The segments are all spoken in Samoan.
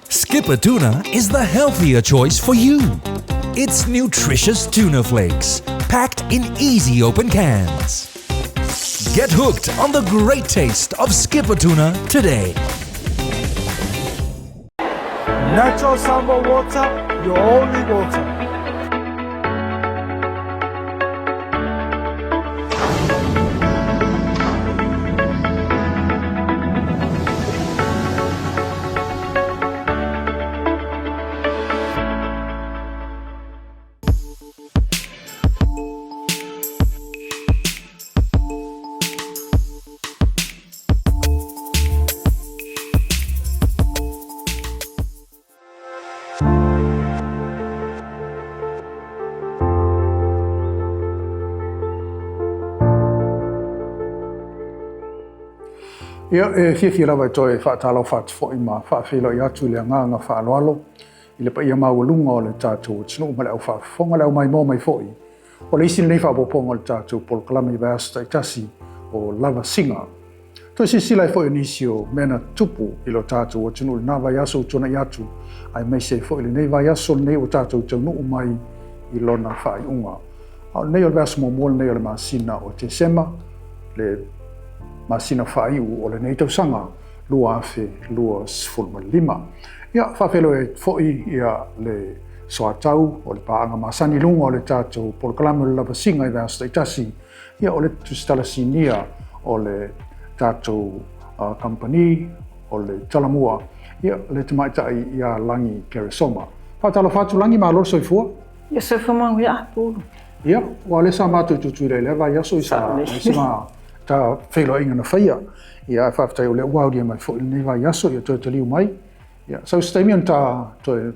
Skipper Tuna is the healthier choice for you. It's nutritious tuna flakes, packed in easy open cans. Get hooked on the great taste of Skipper Tuna today. Natural Samoa water, your only water. Ia, e fiafia lava e toe faatalofa atu foi ma faafeiloai atu i le agaga faaaloalo i le paia maualuga o le tatou atunuu ma le au faafofoga, le au maimoa mai foi o le isi lenei faaopoopoga o le tatou polokalame i vaiaso taitasi o Lavasiga. Toe silasila ai foi o nisi o mea na tutupu i lo tatou atunuu i lena vaiaso ua tuanai atu, aemaise ai foi lenei vaiaso lenei ua tatou taunuu mai i lona faaiuga. A o lenei o le vaiaso muamua lenei o le masina o Tesema, le masina faaiu o lenei tausaga 2025. Ia, faafeiloai ai foi ia le soatau o le paaga masani i luga o le tatou polokalame o le lavasiga i vaiaso taitasi, Ia, o le tusitala sinia o le tatou kamupani o le Talamua, ia, le tamaitai ia Lagi Keresoma. Faatalofa atu Lagi, malo le soifua. Ia, soifua manuia Apulu. Ia, aua o lea sa matou i Tutuila i lea vaiaso i sa ma ta feiloaiga na faia. Ia, ae faafetai o lea ua aulia mai foi lenei vaiaso, ia toe taliu mai. Ia, sau se taimi ona ta toe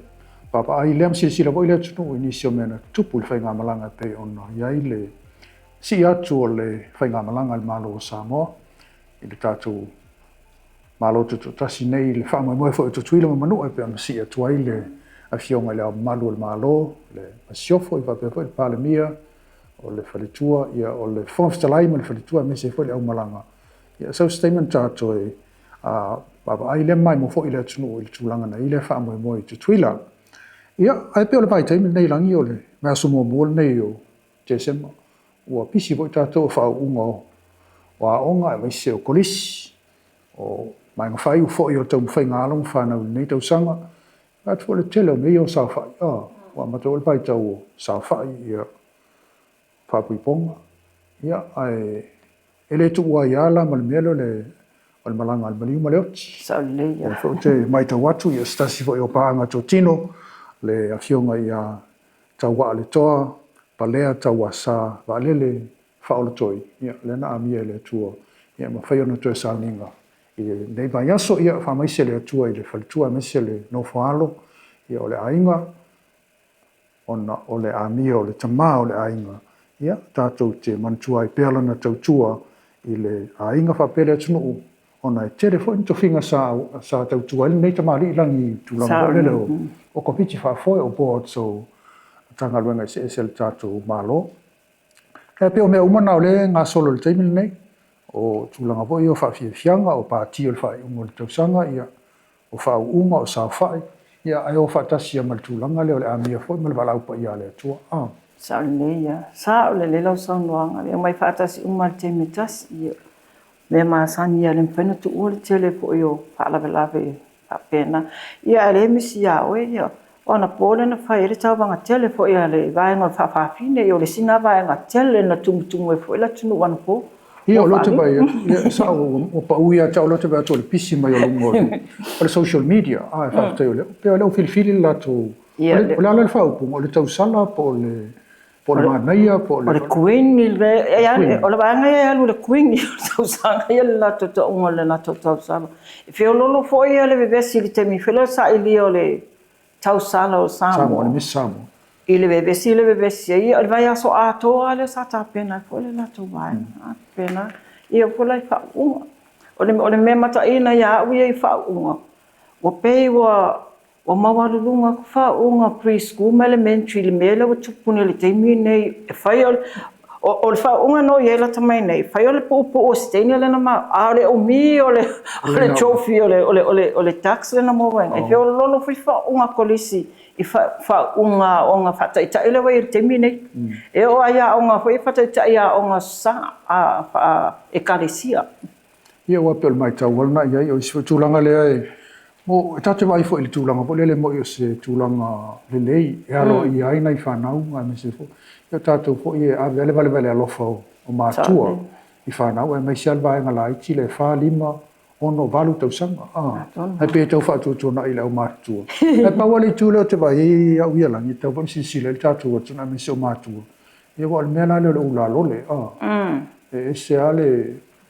vaavaai lea ma silasila foi le atunuu i nisi o mea na tutupu i le faigamalaga e pei ona i ai le sii atu o le faigamalaga a le Malo o Samoa i le tatou Malo Tutoatasi nei i le faamoemoe foi o Tutuila ma Manua e pei ona sii atu ai le Afioga i Le Ao Mamalu o le Malo, le Masiofo, faapea foi le Palemia, o le Faletua, ia, o le Fofoga Fetalai ma le Faletua aemaise ai foi le aumalaga. Ia, sau se taimi ona ta toe vaavaai lea ma maimoa foi le atunuu i le tulaga na i ai lea faamoemoe i Tutuila. Ia, ae pei o le vaitaimi lenei i lagi o le vaiaso muamua lenei o Tesema, ua pisi foi tatou i faauuga o aoga aemaise o kolisi, o vaega faaiu foi o taumafaiga a alo ma fanau i lenei tausaga. Vaai atu foi i le tele o mea ia o saofai, ua amata foi le vaitau o saofai, ia, faapuipoga, ia, ae e le tuua ai lava la ma le mea lea o le malaga a le maliu ma le oti. Sao lelei. O lea foi ou te matau atu, ia, o se tasi foi o paaga totino, le Afioga ia Tauaaletoa, Palea Tauasa Vaalele Faaolatoi, ia, lea na amia e le Atua, ia, mafai ona toe sauniga i lenei vaiaso. Ia, faamaise le Atua i le faletua aemaise le nofoaalo, ia, o le aiga, ona o le amia o le tama o le aiga, ia, tatou te manatua ai pea lana tautua i le aiga faapea le atunuu, ona e tele foi ni tofiga sa, sa tautua ai lenei tamalii lagi i tulaga foi lele o, o komiti faafoe o boards o Matagaluega eseese a le tatou Malo. E pei o mea uma na o lea e gasolo i le taimi lenei, o tulaga foi ia o faafiafiaga, o pati o le faaiuga o le tausaga, ia, o faauuga, o saofai, ia, ae o faatasi ma le tulaga lea o le amia foi ma le valaau paia a le Atua. Ah. Sao lelei ia. Sao lelei lau saunoaga. E omai faatasi uma i le taimi e tasi. Ia, mea masani ia, le mafai ona tuua le tele foi o faalavelave faapena. Ia, ae le misi ia oe, ia, o anapo lea na fai ai le tauvaga tele foi a le vaega o le faafafine, ia o le isi lena vaega tele na tumutumu ai foi le atunuu anapo. Ia, o lea ou te vaai atu, ia, e sao, ua pau ia te au, o lea ou te vaai atu o le pisi mai o luga o le social media, ae faafetai o lea, pei o lea ua filifili le latou, o le a la le faaupuga, o le tausala po o le, po o le manaia po o le... O le queen, o le vaega ia e alu i le queen, o le tausaga ia le latou tauga o le latou tausala. E feoloolo foi le vevesi i le taimi foi lea o le sailia o le tausala o Samoa. Samoa, le Miss Samoa. I le vevesi le vevesi ai, o le vaiaso atoa lava lea sa tapena ai foi le latou vaega. Faapena, ia foi la i faauuga. O le mea mataina ia au ia i faauuga, ua pei ua Ua maualuluga atu faauuga pre-school ma elementary i le mea lea ua tupu nei i le taimi lenei. E fai o le, O le faauuga na i ai lata mai nei, fai o le puupuu o se teine lena ma, a o le umi o le trophy o le Ducks lena mo vaega. E feololo foi faauuga a Kolisi i faauuga aoga faataitai lea ua i ai i le taimi nei. E oo lava i aoga foi faataitai aoga sa Ekalesia. Ia aua pei o le matau lava lena i ai, o isi foi tulaga lea e, mo, e tatou te vaai foi i le tulaga foi lele moni o se tulaga lelei e aloaia ai nai fanau aemaise foi ia o tatou foi e ave lava le valevale alofa o matua i fanau aemaise lava le vaega laiti lea e 4, 5, 6, 8 tausaga. Ae pei e tau faatuatuanai i le aumatutua. Ae pau lava le itu lea ou te vaai ai au ia Lagi, e tatau foi ona silasila i ai le tatou atunuu aemaise o matua, ia aua o le mea la lea o le ulalole, e ese lava le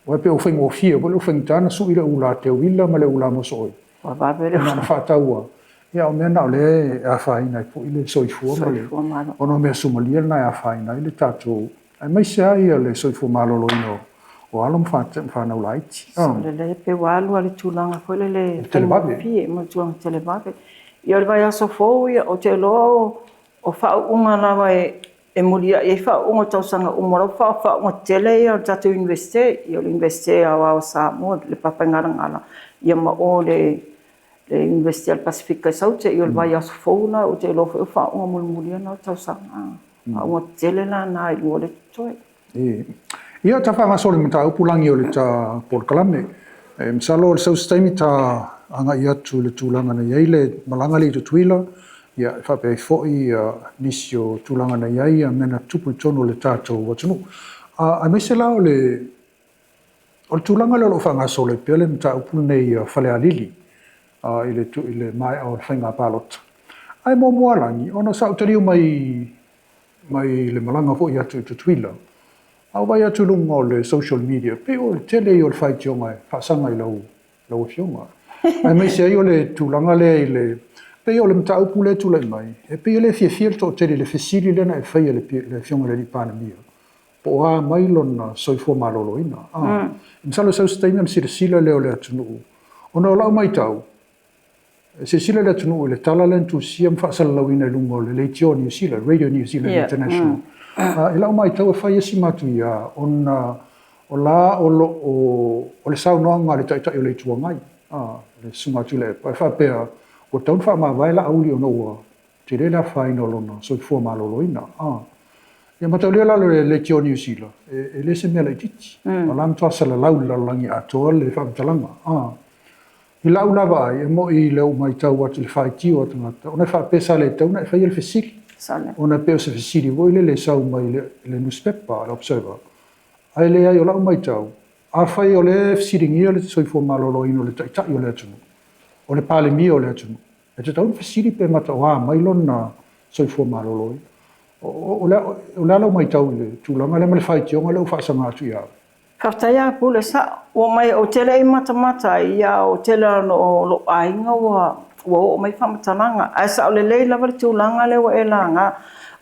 Aua e pei ua faigofie foi, ua faigata ona sui le ula teuila ma le ula mosooi. Ua vave le Na ona faatau lava. Ia a o mea na o lea e afaina ai foi le soifua ma le ona o measumalia lena e afaina ai le tatou, aemaise lava ia le soifua maloloina o alo ma fanau laiti. Lelei pe ua alu lava i le tulaga foi lele faigofie ma le tulaga televave. Ia o le vaiaso fou ia, ou te iloa o faauuga lava e muliai ai faauuga o tausaga uma, o la ua faauuga tetele ia o le tatou Iunivesite, ia o le Iunivesite Aoao o Samoa i le Papaigalagala, ia ma o le Iunivesite a le Pasefika i Saute, ia o le vaiaso fou la, ou te iloa foi o faauuga mulimuli ia na o tausaga. Faauuga tetele la na i luga o le totoe. Ia, ta faagasolo i mataupu lagi o le ta polokalame. E masalo o le sau se taimi ta agai atu i le tulaga na i ai le malaga lea i Tutuila, ia, e faapea ai foi nisi o tulaga na i ai mea na tutupu i totonu o le tatou atunuu. Aemaise la o le tulaga lea o lo o faagasolo ai pea le mataupu lenei ia Falealili i le maea o le faiga palota. Ae muamua lagi, ona sa ou taliu mai mai le malaga foi atu i Tutuila, a ou vaai atu i luga o le social media, pei o le tele ia o le faitioga e faasaga i lau afioga. Aemaise ai o le tulaga lea i le, pei o le mataupu lea e tulai mai, e pei e le fiafia le toatele i le fesili lea na e faia i le afioga i le alii Palemia, po o a mai lona soifua maloloina. Masalo e sau se taimi ona silasila lea o le atunuu, ona o lau matau, silasila le atunuu i le tala lea na tusia ma faasalalauina i luga o le Leitio Niu Sila, Radio New Zealand International. I lau matau e fai e si matuia ona o la o lo o, o le saunoaga a le Taitai o le Itu Agai, le Susuga Tuilaepa, e faapea ua tatau ona faamavae Laauli ona ua tele le afaina o lona soifua maloloina. Ia mataulia la le Leitio Niu Sila, e le se mea laitiiti. O la matua salalau i le lalolagi atoa le faamatalaga. I lau la vaai, e moni i lau matau atu i le faitio a tagata, ona e faapea sa le tatau ona e faia le fesili. Ona e pei o se fesili foi lele e sau mai le nusipepa, le Observer. Ae leai o lau matau, afai o lea e fesiligia le soifua maloloina o le Taitai o le atunuu, o le Palemia o le atunuu, e tatau ona fesili pe mataoa mai lona soifua maloloina. O le a lau matau i le tulaga lea ma le faitioga lea ua faasaga atu ia au? Faafetai lava Pule, sao. Ua mai ou te le i matamata ai, ia o tele lava o lou aiga ua oo mai faamatalaga. Ae sao lelei lava le tulaga lea ua e laga.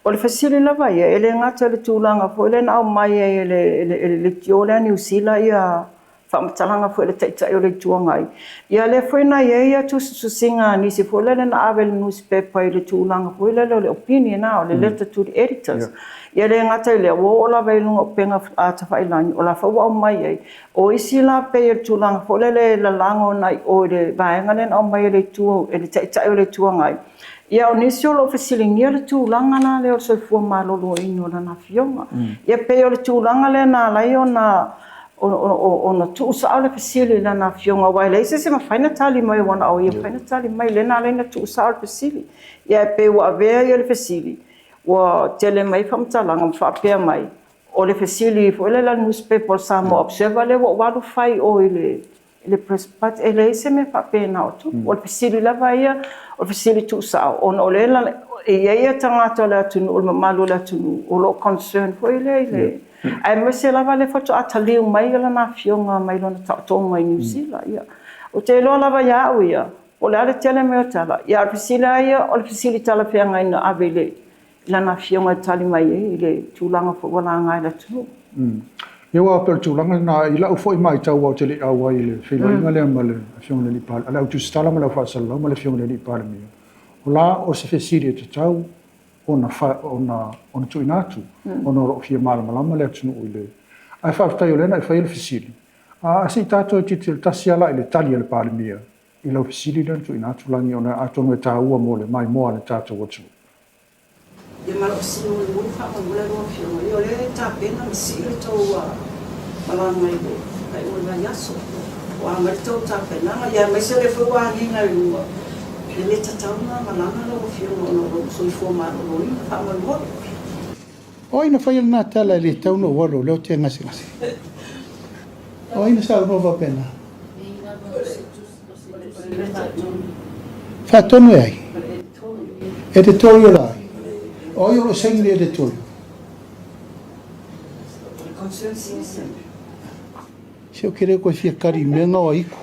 O le fesili lava ia, e le gata i le tulaga foi lea na aumai ai e le leitio lea a Niu Sila ia faamatalaga foi a le Taitai o le Itu Agai, ia lea foi na i ai tusitusiga a nisi foi lele na ave i le nusipepa i le tulaga foi lele o le opinion, o le letter to the editors. Ia le gata i lea, ua oo lava i luga o upega tafailagi, o la foi ua aumai ai. O isi la pei o le tulaga foi lele e lalago agai i o i le vaega lea na aumai e le itu e le Taitai o le Itu Agai. Ia o nisi o lo o fesiligia le tulaga la lea o le soifua maloloina o lana afioga. Ia pei o le tulaga lea na ala ai ona ona tuusao le fesili i lana afioga, aua e leai se isi e mafai ona tali mai, ua na o ia e mafai ona tali mai, lea na ala ai ona tuusao le fesili. Ia e pei ua avea ia le fesili, ua tele mai faamatalaga ma faapea mai, o le fesili foi lea i le nusipepa o le Samoa Observer lea ua ou alu fai i o i le press, but e leai se mea faapena o tupu. O le fesili lava ia, o le fesili tuusao, ona o lea e i ai tagata o le atunuu, o le mamalu o le atunuu, o lo o concern foi lea i le, aemaise lava lea faatoa taliu mai lana afioga mai lona taotoga i Niu Sila. Ia. Ou te iloa lava ia au ia, po o le a le tele mai o tala, ia a o le fesili lava ia, o le fesili talafeagai na ave i lana afioga e tali mai ai i le tulaga foi ua laga e le atunuu. Ia aua pei o le tulaga lena, i lau foi matau aua ou te le i auai i le feiloaiga lea ma le afioga i le alii Palemia, le au tusitala ma le au faasalalau ma le afioga i le alii Palemia, o la o se fesili e tatau ona ona ona tuuina atu ona o lo o fia malamalama le atunuu i le. Ae faafetai o lea na e faia le fesili. A se i tatou tilotilo tasi lava la i le tali a le Palemia i lau fesili lea na tuuina atu, Lagi, ona atonu e taua mo le maimoa a le tatou atunuu. Ia ma lou fesili mulimuli faamolemole lau Afioga, ia o lea e tapena ma sii le tou malaga i le faaiuga o le vaiaso. Ua a mai le tou tapenaga, ia aemaise o lea foi ua agiga i luga, e le tatau ona malaga lau Afioga ona o lou soifua maloloina faamolemole. O ai na faia lena tala e le tatau ona ou alu o lea ou te gasegase? O ai na saunoa faapena? Faatonu e ai? Editorial ai? O ai o lo o saini le editorial? Se ou te le koe fia kari i mea na o aiku.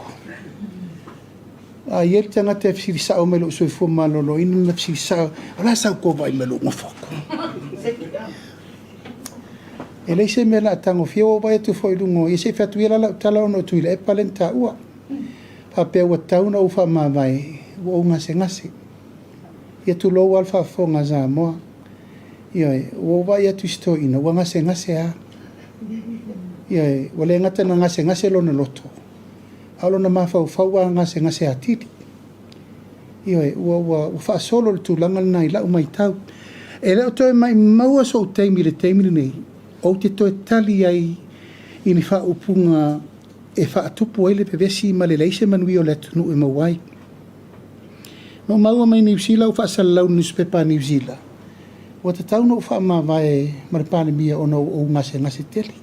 A i ai le tagata e fesili sao mai i lou soifua maloloina, na fesili sao, o le a sau kou vaai mai lou nofo atu? E leai se mea o le a tagofia, ua ou vaai atu foi i luga o ia, se i fai atu ia la lau tala ona o Tuilaepa lea na taua. Faapea ua tatau ona ou faamavae, ua ou gasegase. Ia tulou lava le faafofoga a Samoa. Ioe, ua ou vaai atu i si toeaina, ua gasegase lava. Ioe, ua le gata ina gasegase lona loto, a o lona mafaufau ua gasegase atili. Ioe, ua, ua, ua faasolo le tulaga lena i lau matau. E le o toe maimauina sou taimi i le taimi lenei, ou te toe tali ai i ni faaupuga e faatupu ai le vevesi ma le leai se manuia o le atunuu e maua ai. Na ou maua mai Niu Sila ou faasalalau i le nusipepa a Niu Sila, ua tatau ona ou faamavae ma le Palemia ona ua ou gasegase tele.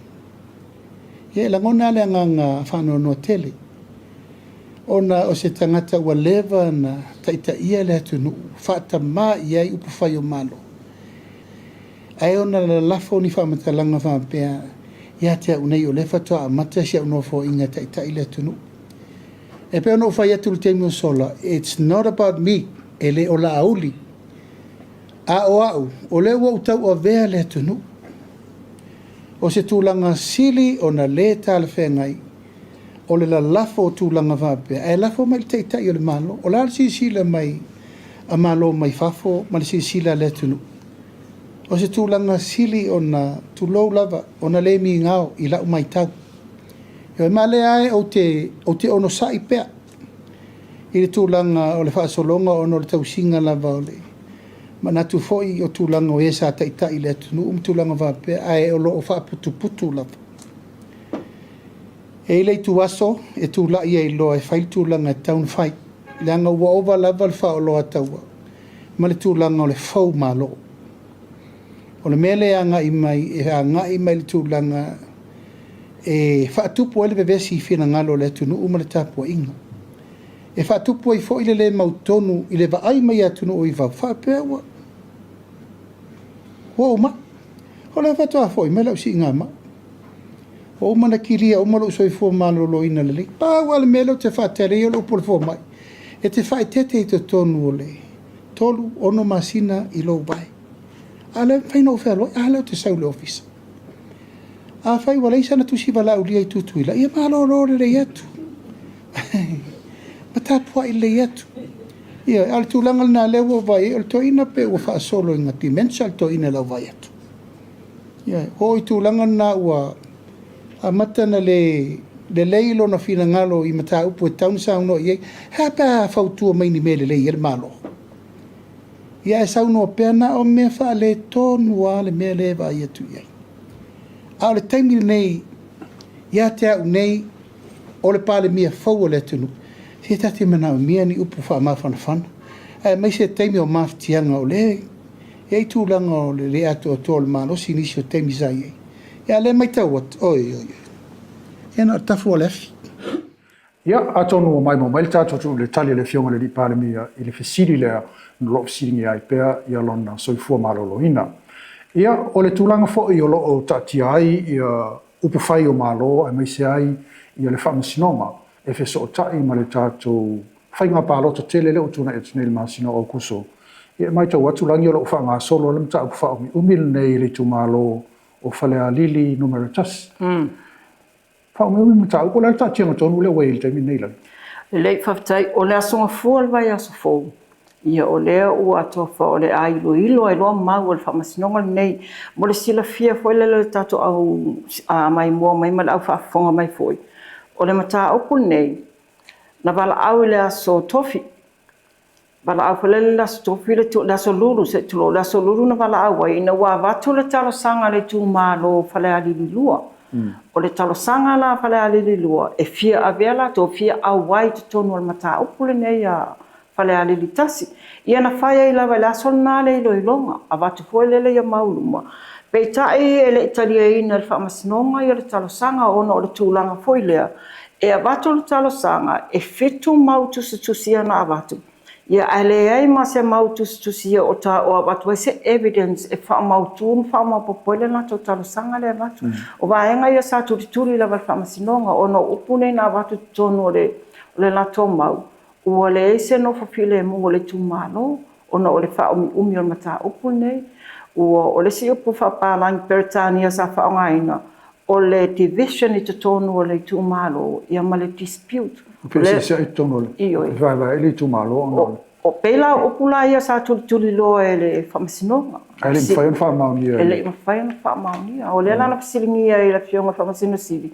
Ia e lagona lava le agaga faanoanoa tele, ona o se tagata ua leva ona taitaia le atunuu, faatamā i ai upufai o Malo, ae ona lalafo ni faamatalaga faapea ia te au nei o lea faatoa amata si au nofoaiga e taitai le atunuu. E pei ona ou fai atu i le taimi ua sola, it's not about me, e le o Laauli, a o au, o lea ua ou tauavea le atunuu. O se tulaga sili ona le talafeagai o le lalafo o tulaga faapea, ae lafo mai i le Taitai o le Malo. O le a le silasila mai a Malo mai fafo ma le silasila a le atunuu? O se tulaga sili ona, tulou lava, ona le migao i lau matau. Ioe, ma lea ai ou te, ou te onosai pea i le tulaga o le faasologa ona o le tausiga lava o le manatu foi o tulaga o e sa taitai i le atunuu ma tulaga faapea, ae o lo o faaputuputu lava. E i ai le ituaso e tulai ai loa e fai le tulaga e tatau ona fai, leaga ua ova lava le faaoloataua ma le tulaga o le fou malo. O le mea lea e agai mai, e agai mai i le tulaga e faatupu ai le vevesi i finagalo o le atunuu ma le tapuaiga. E faatupu ai foi le le mautonu i le vaai mai a atunuu i fafo faapea ua ou mai. O lea faatoa foi mai lau siigamai. Ua uma ona kilia uma lou soifua maloloina lelei. Pau lava le mea lea ou te faatali ai o le upu a le fomai, e te faaeteete i totonu o le tolu, ono masina i lou vae. A o lea e mafai ona ou fealuai, a lea ou te sau i le ofisa. Afai ua leai sana tusi valaaulia i Tutuila, ia malolo lelei atu. Ma tapuai lelei atu. Ia, a o le tulaga lena lea ua ou vaai ai, o le toeaina pei ua faasolo ina dementia le toeaina i lau vaai atu. Ia, ua oo i tulaga lena ua amata ona le lelei lona finagalo i mataupu e tatau ona saunoa i ai. E a pe a fautua mai i ni mea lelei ai le Malo? Ia ae saunoa pea na o mea faaletonu lava le mea lea e vaai atu i ai. A o le taimi lenei ia te au nei, o le Palemia fou o le atunuu, se ta te manaomia ni upu faamafanafana, aemaise taimi o mafatiaga o lea e i ai tulaga o le le atoatoa o le malosi i nisi o taimi sa i ai. Ia a o lea e matau atu, oi oi oi, ia na o le tafu o le afi. Ia, atonu ua maimoa mai le tatou atunuu i le tali a le Afioga i le Alii Palemia i le fesili lea o lo o fesiligia ai pea ia lona soifua maloloina. Ia, o le tulaga foi o lo o taatia ai ia upufai o Malo aemaise ai ia le Faamasinoga e fesootai ma le tatou faiga palota tele lea ua tuanai atu nei i le masina o Aokuso, ia e matau atu Lagi o lo o faagasolo le mataupu faaumiumi lenei i le itumalo o Falealili Numera 1. Faaumiumi mataupu, o le a le taatiaga tonu lea ua i ai i le taimi lenei Lagi? Lelei, faafetai. O le Aso Gafua o le vaiaso fou, Ia, o lea ua atoa o le a iloilo ai loa mau a le Faamasinoga lenei. Mo le silafia foi lele e le tatou au maimoa mai ma le au faafofoga mai foi, o le mataupu lenei na valaau i le aso Tofi, valaau foi lele i le aso Tofi, le aso Lulu se i tulou, le aso Lulu na valaau ai ina ua avatu le talosaga a le itumalo o Falealili 2. O le talosaga la a Falealili 2, e fia avea latou, fia auai i totonu o le mataupu lenei a Falealili 1. Ia na fai ai lava i le aso lena le iloiloga, avatu foi lele ia mau i luma. Peitai e le i taliaina e le Faamasinoga le talosaga ona o le tulaga foi lea, e avatu le talosaga, e 7 mau tusitusia na avatu, ia ae leai ma se mau tusitusia o avatu ai se evidence e faamautu ma faamaopoopo ai le latou talosaga lea e avatu. O vaega ia sa tulituli lava e le Faamasinoga ona o upu nei na avatu i totonu o le latou mau, ua leai se nofo filemu a le itumalo ona o le faaumiumi o le mataupu lenei. Ua, o le isi upu faapapalagi Peretania sa faaaogaina, o le division i totonu o le itumalo, ia ma le dispute. O feeseeseai i totonu o le, Ioe. Fevaevaeai le itumalo ona o le. O pei la o upu la ia sa tulituliloa e le Faamasinoga. Ae le i mafai ona faamaonia. E le i mafai ona faamaonia. O lea la na fesiligia ai e le Afioga i le Faamasino Sili,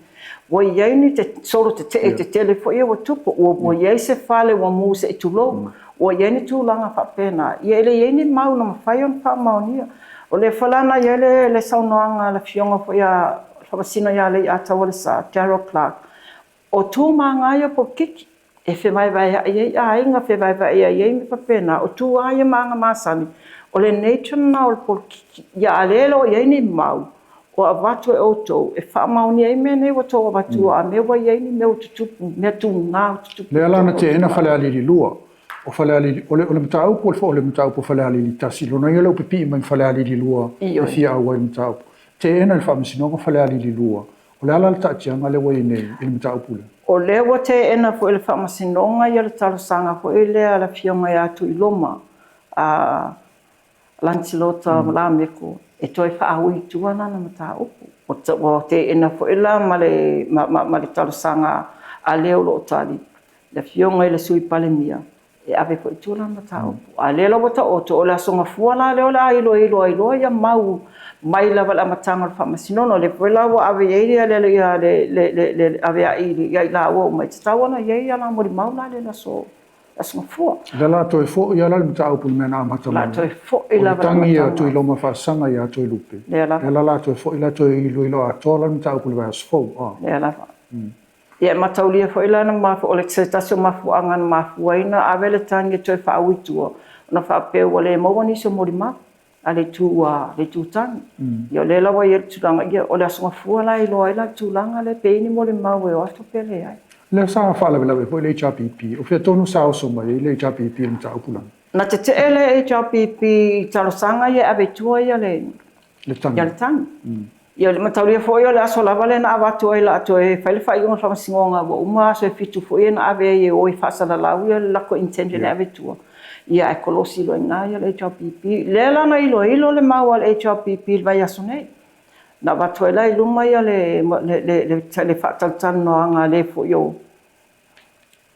ua i ai ni solo tetee tetele foi ia ua tupu, ua i ai se fale ua mu se i tulou, ua i ai ni tulaga faapena, ia e le i ai ni mau na mafai ona faamaonia. O lea foi la na i ai le saunoaga a le Afioga foi ia le Faamasino ia Leiataualesa Daryl Clarke, o tu ma aga ia polokiki e fevaevaeai ai aiga, fevaevaeai ai mea faapena, o tu lava ia ma aga masani, o le nature lena o le polokiki. Ia a lea e le o i ai ni mau o avatu e outou e faamaonia ai mea nei ua outou avatua, a mea ua i ai ni mea ua tutupu, mea tuga ua tutupu. Lea la na teena Falealili 2. O Falealili, o le, o le mataupu o le mataupu o Falealili 1, lona uiga o lea ua pipii mai ma Falealili 2 e fia auai i le mataupu. Teena e le Faamasinoga Falealili 2. O le a la le taatiaga lea ua i ai nei i le mataupu lea? O lea ua teena foi e le Faamasinoga ia le talosaga foi lea a le Afioga ia Tuiloma a Lancelota Lameko e toe faaui i tua lana mataupu. Ua teena foi la ma le, ma, ma, ma le talosaga a le o lo o tali, le Afioga i le Sui Palemia, e ave foi i tua lana mataupu. A lea la ua taoto, o le Aso Gafua la lea o le a iloilo ai loa ia mau mai lava i le amataga o le faamasinoga. O lea foi la ua ave i ai le, le, le, le, le aveai ia i laua uma, e tatau ona i ai ala molimau la lea i le aso Aso Gafua. O lea la toe foi lava la le mataupu i le mea na amata mai. La toe foi lava le tagi a Tuiloma faasaga ia Toelupe. Lea lava. Lea la la toe foi la toe iloilo atoa la le mataupu i le vaiaso fou. Lea lava. Ia e mataulia foi la na mafua, o le se tasi o mafuaaga na mafua ai ona ave le tagi e toe faaui i tua, ona faapea ua le maua nisi o molimau a le itu a le itu tagi. Ia o lea la ua i ai le tulaga, ia o le Aso Gafua la e iloa ai la le tulaga lea pe i ai ni molimau e o atu pe leai. Lea sa faalavelave foi le HRPP. O fea tonu sa oso mai ai le HRPP i le mataupu lea? Na tetee le HRPP i talosaga ia e ave i tua ia le Le tagi. Ia le tagi. Ia le mataulia foi o le aso lava lea na avatu ai la toe fai le faaiuga o le faamasinoga ua uma aso e 7 foi ia na ave ai e o e faasalalau ia le latou intention e ave i tua. Ia ae kolosi loa i ina ia le HRPP. Lea la na iloilo le mau a le HRPP i le vaiaso nei. Na avatu ai la i luma ia le le le le faatalatalanoaga a le foi o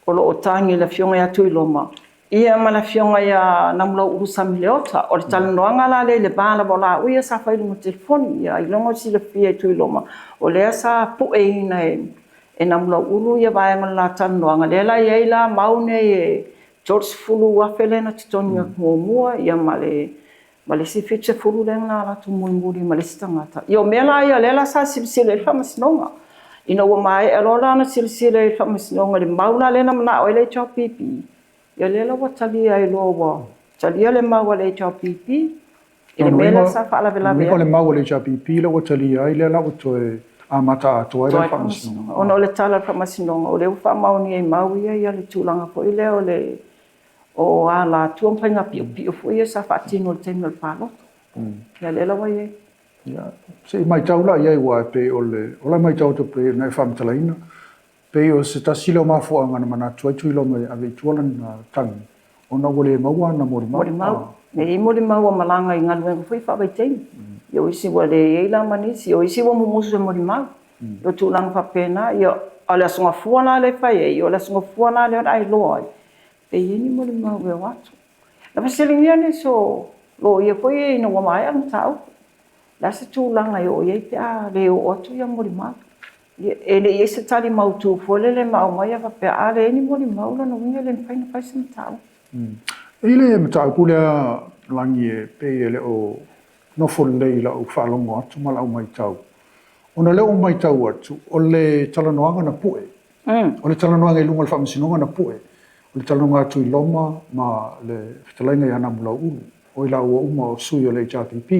o lo o tagi le Afioga ia Tuiloma, ia ma le Afioga ia Namulauulu Sami Leota. O le talanoaga la lea i le va lava o laua ia sa fai i luga o le telefoni. Ia ailoga o silafia e Tuiloma, o lea sa pueina e Namulauulu ia vaega o le la talanoaga, lea la e i ai la mau nei e $30,000 lea na totogi atu muamua, ia ma le ma le isi 70 lea na alu atu mulimuli ma le isi tagata. Ia o mea la ia lea la sa silasila i ai le Faamasinoga. Ina ua maea loa la ona silasila i le Faamasinoga i le mau la lea na manao ai le HRPP, ia lea la ua talia ai loa ua talia le mau a le HRPP i le mea lea sa faalavelave ai. O le mau a le HRPP lea ua talia ai, lea la ua toe amata atoa ai le Faamasinoga. Ona o le tala a le Faamasinoga, o lea ua faamaonia i mau ia ia le tulaga foi lea o le o alatua ma faiga piopio foi ia sa faatino i le taimi o le palota. Ia lea la ua i ai. Ia, se i matau la i ai, aua e pei o le, o lau matau atu pei ona e faamatalaina, pei o se tasi lea o mafuaaga na manatu ai Tuiloma e ave i tua lana tagi, ona ua le maua ana molimau. Molimau. E i ai molimau ua malaga i galuega foi faavaitaimi. Ia o isi ua le i ai la ma nisi, o isi ua mumusu e molimau. O tulaga faapena, ia, a o le Aso Gafua la lea e fai ai, o le Aso Gafua la lea o le a iloa ai, pe i ai ni molimau e o atu. Na fesiligia nisi o loia foi ia ina ua maea le mataupu, o le a se tulaga e oo i ai pe a le oo atu ia molimau. E le i i ai se tali mautu foi lele ma aumai a faapea a leai ni molimau, lona uiga e le mafai ona fai se mataupu. E i ai le mataupu lea Lagi e pei e le o nofo lelei i lau faalogo atu ma lau matau, ona o lea ua matau atu, o le talanoaga na pue, o le talanoaga i luga o le Faamasinoga na pue, o le talanoaga a Tuiloma ma le fetalaiga ia Namulauulu, o i laua uma o sui o le HRPP.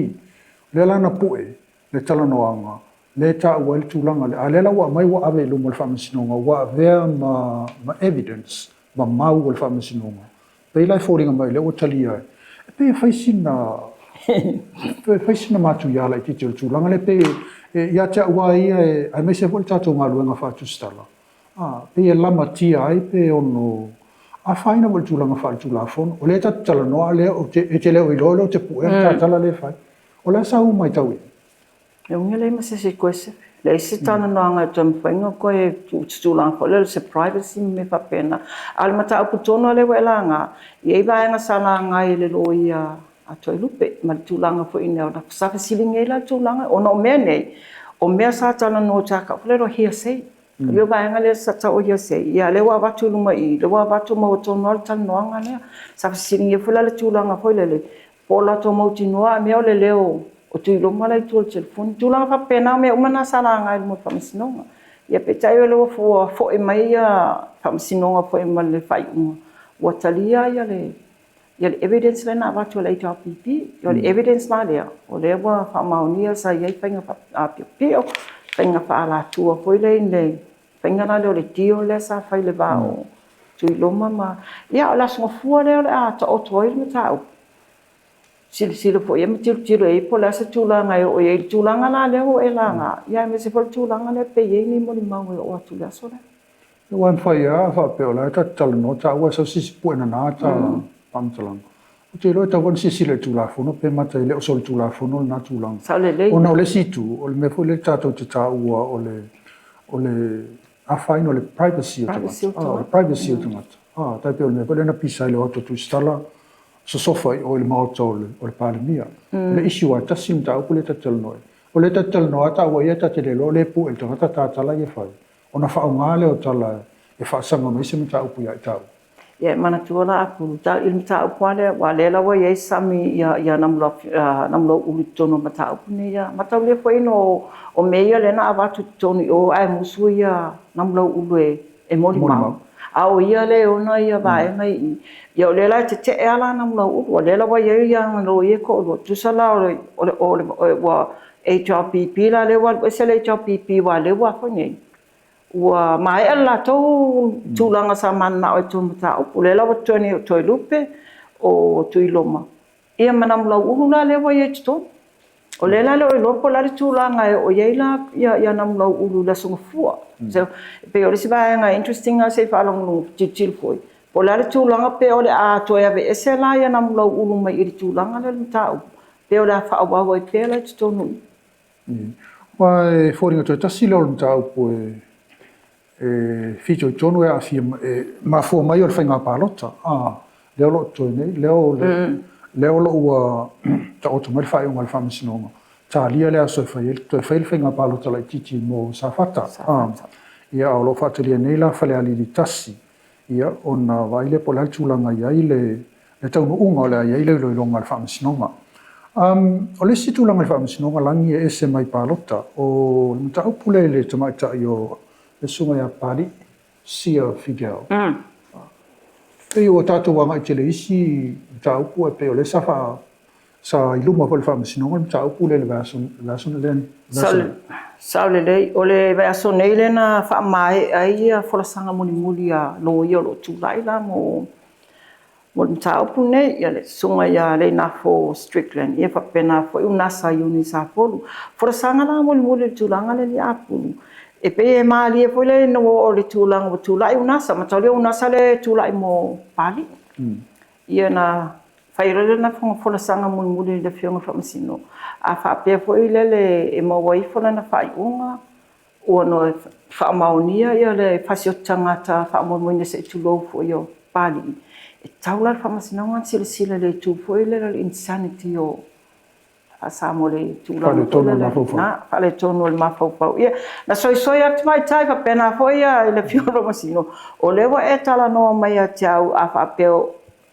O lea la na pue le talanoaga lea e taua ai le tulaga lea, a o lea la ua aumai ua ave i luma o le Faamasinoga, ua avea ma evidence, ma mau o le Faamasinoga. Pei la e foliga mai o lea ua talia ai. E pei e fai sina, e fai sina matuia laitiiti o le tulaga lea, pei ia te au lava ia, aemaise foi le tatou galuega faatusitala, a, pei e lamatia ai pe ono afaina foi i le tulaga faaletulafono. O lea tatou te talanoa, a o lea e te le o iloa o lea ou te puea le ta tala lea e fai. O le a sau matau i ai? E uiga leai ma se isi toe se, leai se talanoaga e toe mafai ona toe tuu i se tulaga foi lea o se privacy ma mea faapena. A o le mataupu tonu lava lea ua e laga, e i ai vaega sa laga e le loia a Toelupe ma le tulaga foi ina, sa fesiligia ai la le tulaga, ona o mea nei, o mea sa talanoa, sa tau foi lea o le hearsay. O le vaega lea sa tau o hearsay, ia lea ua avatu i luma i i, lea ua avatu maua tonu lava le talanoaga lea. Sa fesiligia foi la le tulaga foi lele, po o latou mautinoa a mea o le leo o Tuiloma la i tua o le telefoni. Tulaga faapena, o mea uma na sa laga i luma o le Faamasinoga. Ia peitai o lea ua foi mai ia Faamasinoga foi ma le faaiuga, ua talia ia le evidence lea na avatu e le HRPP. O le evidence la lea, o lea ua faamaonia sa i ai faiga faapiopio, faiga faaalatua foi lea i le faiga la lea o le deal lea sa fai i le va o Tuiloma ma... Ia, o le Aso Gafua lea o le a taoto ai le mataupu, silasila foi i ai ma tilotilo i ai po o le a se tulaga e oo i ai i le tulaga la lea ua e laga, ia aemaise foi le tulaga lea pe i ai ni molimau e oo atu i le aso lea. Aua e mafai lava a faapea o la e ta te talanoa taua e sau se isi pue nana ta faamatalaga. Ou te iloa e tatau foi ona silasila i le Tulafono pe mata e le o solitulafono lena tulaga. Sao lelei. Ona o le isi itu, o le mea foi lea tatou te taua o le o le afaina o le privacy o tagata. O le privacy o tagata. Tai pei o le mea foi lea na pisa ai le o atu o Tusitala sosofa i o i le maota o le Palemia. O le issue lava e tasi le mataupu lea ta te talanoa ai. O lea ta te talanoa lava taua ia ta te le iloa o lea e pue e le tagata ta tala ia e fai, ona faaaoga lea o tala e faasaga mai se mataupu ia i taua. Ia e manatua la Apulu i le mataupu lava lea, aua o lea la ua i ai Sami ia Namulauulu i totonu o le mataupu lenei. Ia mataulia foi ina o mea ia lea na avatu i totonu i o ae musu ia Namulauulu e molimau, a o ia lea e ona ia vaega i i. Ia o lea la e tetee lava la Namulauulu, o lea la ua i ai ana loia e toalua, tusa la o le ua HRPP la lea ua alu ese le HRPP aua o lea ua foi nei, ua maea le latou tulaga sa mananao ai i totonu o mataupu. O lea la ua totoe nei o Toelupe, o Tuiloma, ia ma Namulauulu la lea ua i ai i totonu. O lea la e le o iloa po o le a le tulaga e oo i ai la ia Namulauulu i le Aso Gafua. E pei o le isi vaega interesting lava se i faalogologo tilotilo foi, po o le a le tulaga pe o le a toe aveese la ia Namulauulu mai i le tulaga lea o le mataupu, pe o le a faaauau ai pea la i totonu i i. Aua e foliga toe tasi lea o le mataupu e fitoitonu e aafia, e mafua mai o le faiga palota, a, lea o lo o totoe nei, lea o le, lea o lo o ua taoto mai le faaiuga a le Faamasinoga, talia le aso e fai ai, toe fai le faiga palota laitiiti mo Safata, a, ia, a o lo o faatalia nei la Falealili 1, ia, ona vaai lea po o le a le tulaga e i ai le taunuuga o le a i ai le iloiloga a le Faamasinoga. O le isi tulaga i le Faamasinoga, Lagi e ese mai palota, o le mataupu lea i le tamaitai o le Susuga ia Papalii, Sia Fidel. Pei ua tatou agai tele i isi mataupu ae pei o lea sa faa sa i luma foi o le Faamasinoga le mataupu lea i le vaiaso lea. Sao lelei. O le vaiaso nei lea na faamaea ai ia folasaga mulimuli a loia o lo o tulai la mo le mataupu lenei, ia le susuga ia Leinafo Strickland, ia faapena foi Unasa Iuni Sapolu. Folasaga la mulimuli i le tulaga lea i Apulu, e pei e malie foi lea ina ua oo i le tulaga ua tulai Unasa, mataulia Unasa lea e tulai mo Papalii. Ia na fai loa lena folasaga mulimuli i le Afioga i le Faamasino, a faapea foi lele e maua ifo lana faaiuga, ua no faamaonia ia le fasioti tagata faamoemoeina se i tulou foi o Papalii. E tatau la i le Faamasinoga ona silasila i le itu foi lea o le insanity o Faa-Samoa le tulaga foi lele. Na, faaletonu o le mafaufau. Ia, na soisoi atu tamaitai faapena foi ia i le Afioga i le Faamasino, o lea ua e talanoa mai ia te au a faapea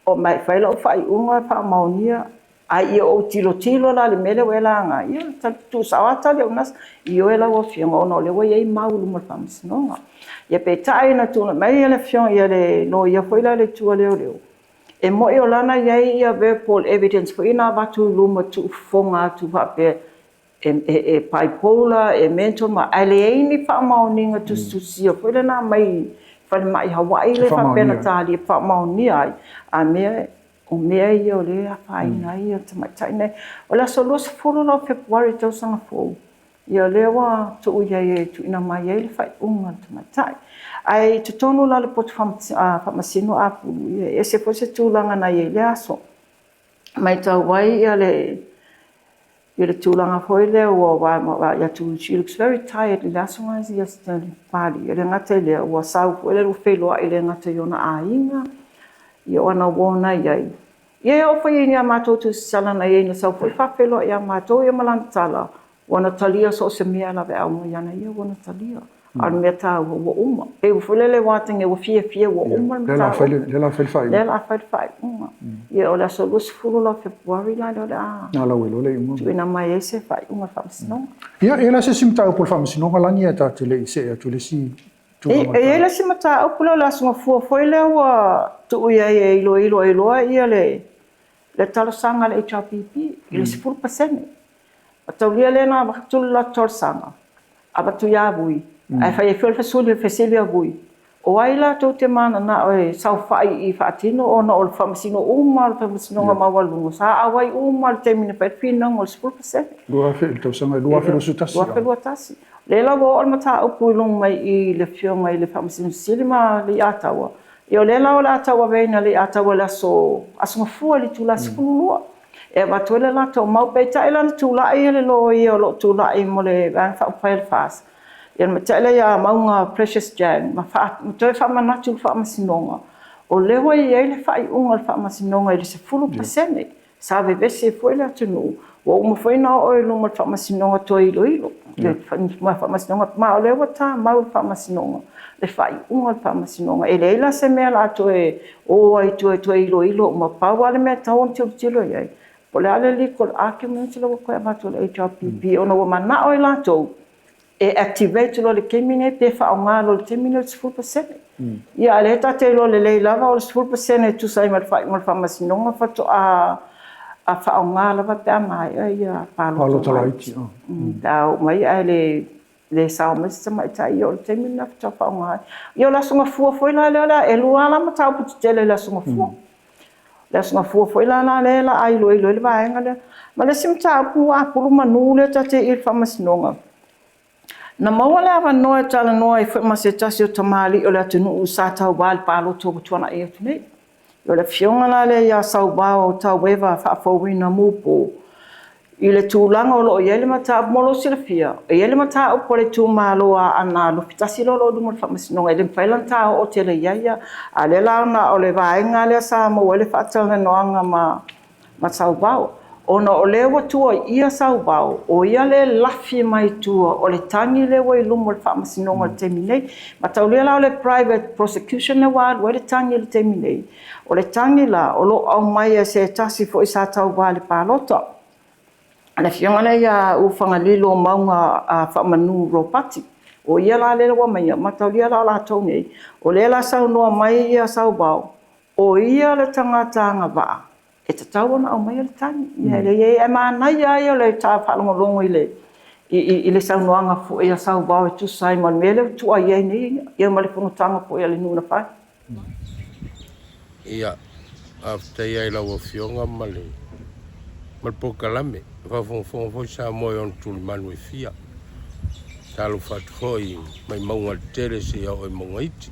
o mai fai lau faaiuga e faamaonia, a ia ou tilotilo la i le mea lea ua e laga, ia, tuusao lava tali a le NASS, ioe lau Afioga ona o lea ua i ai mau i luma o le Faamasinoga. Ia peitai na tulai mai le Afioga ia le loia foi lea i le itu a leoleo, E moni o lana e i ai ia verbal evidence foi ia na avatu i luma tuufofoga atu faapea e bipolar, e mental ma ae leai ni faamaoniga tusitusia foi lea na aumai i falemai i Hawaii lea faapea na talia faamaonia ai a mea o mea ia o lea e afaina ai ia tamaitai nei. O le aso 20 la o Fepuari tausaga fou, Ia o lea ua tuu i ai e tuuina mai ai le faaiuga a le tamaitai. Ae i totonu la o le poto faamasino apulu, ia e ese foi se tulaga na i ai i lea aso. Matau ai ia le ia le tulaga foi lea ua vaai atu, she looks very tired i le aso lena ia Papalii. E le gata i lea, ua sau foi lea ua feiloai e le gata i ona aiga, ia o ana uo na i ai. Ia e oo foi i a matou tusisala na i ai na sau foi faafeiloai ia matou ia ma lana tala, ua na talia so o se mea lava e aumai ia ia ua na talia. A o le mea taua ua uma. Pei ua foi lele ua atagia ua fiafia ua uma le mataupu. Lea la fai le faaiuga. Lea la fai le faaiuga. Ia o le aso 20 la o Fepuari la lea o le a Na lau iloa le iuga. tuuina mai ai se faaiuga a le Faamasinoga. Ia, e i ai la se isi mataupu o le Faamasinoga lani ae ta te le i see atu i le isi tulaga. E i ai le isi mataupu lea o le Aso Gafua foi lea ua tuu i ai e iloilo ai loa ia le talosaga a le HRPP i le 10%. Mataulia lea na avatu le latou talosaga, avatu ia Vui, ae fai ai foi le fesili a Vui, o ai latou te mananao e saofai i faatino ona o le faamasino uma o le faamasinoga maualuga sa auai uma i le taimi na fai ai le finauga o le 10%. 2000 le tausaga 2021. 2021. Lea la ua oo le mataupu i luga mai i le afioga i le Faamasino Sili ma Leiataua. Ia o lea la o le a tauaveina Leiataua i le aso aso Gafua i le itula 12 e avatu ai le latou mau. Peitai la na tulai le loia o lo o tulai mo le Vaega Faaupufai a le FAST, ia le matai lea ia Mauga Precious Jan, ma toe faamanatu i le Faamasinoga, o lea ua i ai le faaiuga a le Faamasinoga i le 10%. Sa vevesi ai foi le atunuu, ua uma foi ona oo i luma o le Faamasinoga toe iloilo, le Faamasinoga, ma o lea ua tamau le Faamasinoga, le faaiuga o le Faamasinoga. E leai la se mea o le a toe o ai toe toe iloilo uma, pau lava le mea e tatau ona tilotilo i ai, po o le a le legal argument lea ua toe avatu e le HRPP, ona ua manao i latou e activate loa i le taimi lenei pe faaaoga loa i le taimi lenei le 10%. Ia a o lea ta te iloa lelei lava o le 10% e tusa ai ma le faaiuga o le Faamasinoga faatoa a faaaoga lava pe a maea ia palota laiti. Pe a oo mai ae le le sao mai se tamaitai, ia o le taimi lena faatoa faaaoga ai. Ia o le Aso Gafua foi la lea o le a, e lua lava la mataupu tetele i le Aso Gafua. Le Aso Gafua foi la la lea o le a iloilo ai le vaega lea. Ma le isi mataupu ua apulu manu lea ta te i i le Faamasinoga, na maua le avanoa e talanoa ai foi ma se tasi o tamalii o le atunuu sa tauva i le palota ua tuanai atu nei. O le afioga la lea ia Sauvao Taueva Faafouina Mupo, i le tulaga o lo o i ai le mataupu mo lou silafia, e i ai le mataupu a le itumalo a Aana Alofi 1 lea o lo o i luma o le Faamasinoga, e le mafai la ona ta oo tele i ai ia. A o lea la ona o le vaega lea sa maua ai le faatalanoaga ma Sauvao, ona o lea ua tuuaia Sauvao, o ia lea e lafi mai tua o le tagi lea ua i luma o le Faamasinoga i le taimi nei. Mataulia la o le private prosecution lea ua alu ai le tagi i le taimi nei, O le tagi la o lo o aumai e se tasi foi sa tauva i le palota, le afioga lea ia Ufagalilo Mauga Faamanu Ropati. O ia la lea ua aumaia, mataulia la o latou nei, o lea la saunoa mai ia Sauvao, o ia le tagata agavaa e tatau ona aumaia le tagi. Ia e leai, ae manaia lava ia o le ta faalogologo i le i le saunoaga foi a Sauvao e tusa ai ma le mea lea ua tuuaia ai nei ia ma le fonotaga foi a le nuu na fai. Ia, faafetai lava i lau Afioga ma le ma le polokalame. E faafogafoga foi Samoa i ona tulimanu e fia. Talofa atu foi mai mauga tetele seia oo i mauga iti.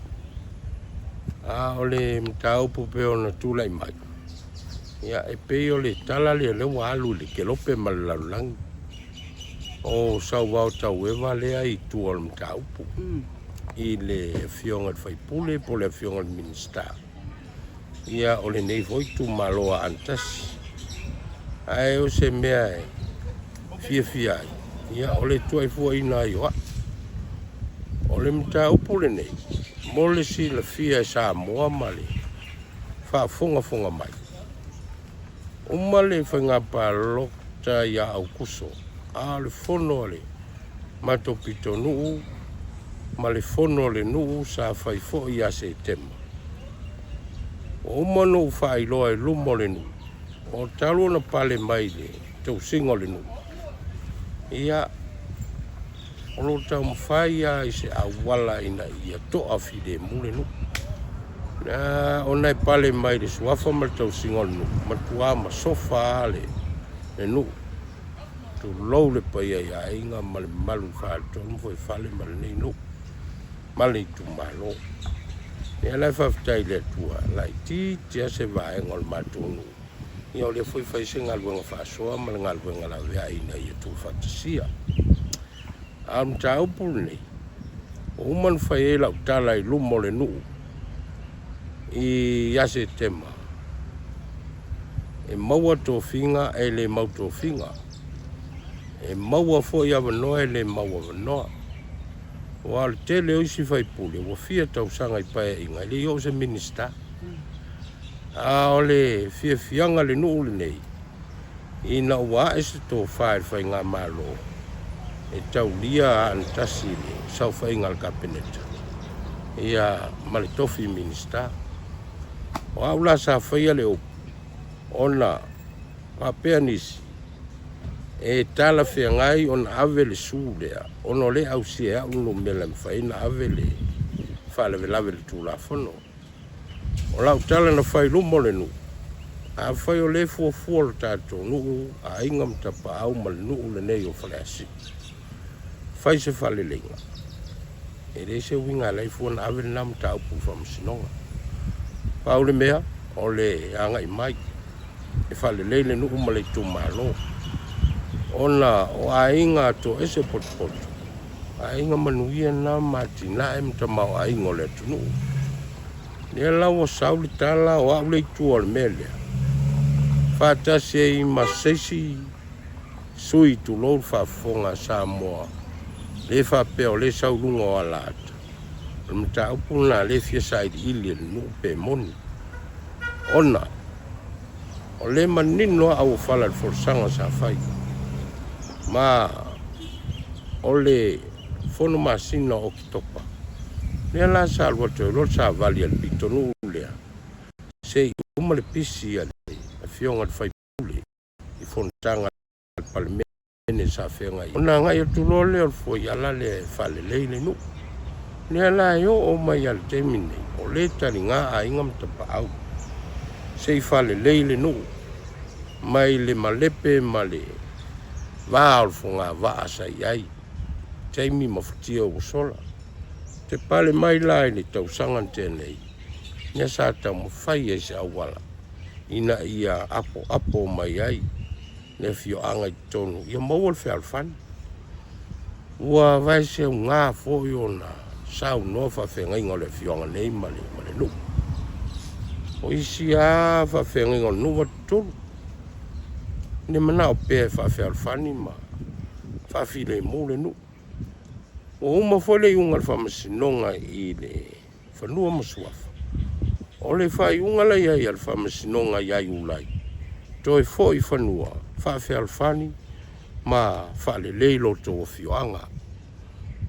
A o le mataupu pei ona tulai mai, ia e pei o le tala lea o lea ua alu i le kelope ma le lalolagi. O Sauvao Taueva lea i tua o le mataupu. I le Afioga i le sui usufono po o le Afioga i le Minisita. Ia, o lenei foi itumalo a Aana Tasi. Ae o se mea e fiafia ai, ia, o le tuaifuaina ai o au. O le mataupu lenei, mo le silafia e Samoa ma le faafogafoga mai, uma le faiga palota ia Aukuso, a o le fono a le matou pitonuu ma le fono a le nuu sa fai foi ia Setema. Ua uma ona ou faailoa i luma o le nuu, o talu ona pale mai le tausiga o le nuu, ia, o lo o taumafai lava i se auala ina ia toafilemu le nuu. Ona e pale mai le suafa ma le tausiga o le nuu, matua masofa lava le nuu. Tulou le paia i aiga ma le mamalu i faletolu ma fuaifale ma lenei nuu ma le itumalo. Ia la e faafetai i le Atua, laitiiti lava se vaega o le matou nuu, ia o lea foi e fai se galuega faasoa ma le galuega laveai ina ia tuufaatasia. A o le mataupu lenei, ua uma ona fai ai lau tala i luma o le nuu ia Setema, e maua tofiga e le mau tofiga, e maua foi avanoa e le mau avanoa. Aua o le tele o isi faipule ua fia tausaga i paeaiga e le i oo se Minisita. A o le fiafiaga i le nuu lenei, ina ua ae se tofa i le faigamalo e taulia Aana Tasi i le saofaiga a le Kapeneta, ia, ma le tofi Minisita. O au la sa faia le upu, ona faapea nisi, e talafeagai ona ave le su lea, ona o lea e ausia e au le numera e mafai ai ona ave le faalavelave i le Tulafono. O lau tala na fai i luma o le nuu, afai o lea e fuafua lo tatou nuu, aiga ma tapaau ma le nuu lenei o Faleasiu, fai se faaleleiga, e leai se uiga e ala ai fua ona ave lena mataupu i le Faamasinoga. Pau le mea, o le agai mai e faalelei le nuu ma le itumalo, ona o aiga toese potopoto, aiga manuia na ma atinae ma tamaoaiga o le atunuu. Lea la ua sau le tala o au le itu o le mea lea, faatasi ai ma se isi sui, tulou le faafofoga a Samoa, le faapea o lea e sau i luga o alaata. O le mataupu lena lea e fia sailiili e le nuu pe moni, ona o lea e manino lava auofala i le folasaga sa fai, ma o le fono masina o Oketopa lea la sa alu atu ai loa le savali a le pitonuu lea, se i uma le pisi a le afioga i le faipule i fonotaga a le Palemene sa feagai, ona agai atu loa lea o le fuaiala lea e faalelei le nuu. Lea la e oo mai lava i le taimi lenei, o lea e taliga aiga ma tapaau se i faalelei le nuu mai le malepe ma le va o le fogavaa sa i ai taimi ma futia ua sola. Te pale mai la i le tausaga na tea nei, lea sa taumafai ai se auala ina ia apoapo mai ai le afioaga i totonu ia maua le fealofani. Ua vaeseuga foi ona saunoa faafeagaiga o le afioaga nei ma le nuu. O isi lava faafeagaiga o le nuu ua tutulu, le manao pea e faafealofani ma faafilemu le nuu. Ua uma foi le iuga a le Faamasinoga i le Fanua ma Suafa. O le faaiuga la i ai a le Faamasinoga ia Iulai, toe foi i fanua, faafealofani ma faalelei lo outou afioaga.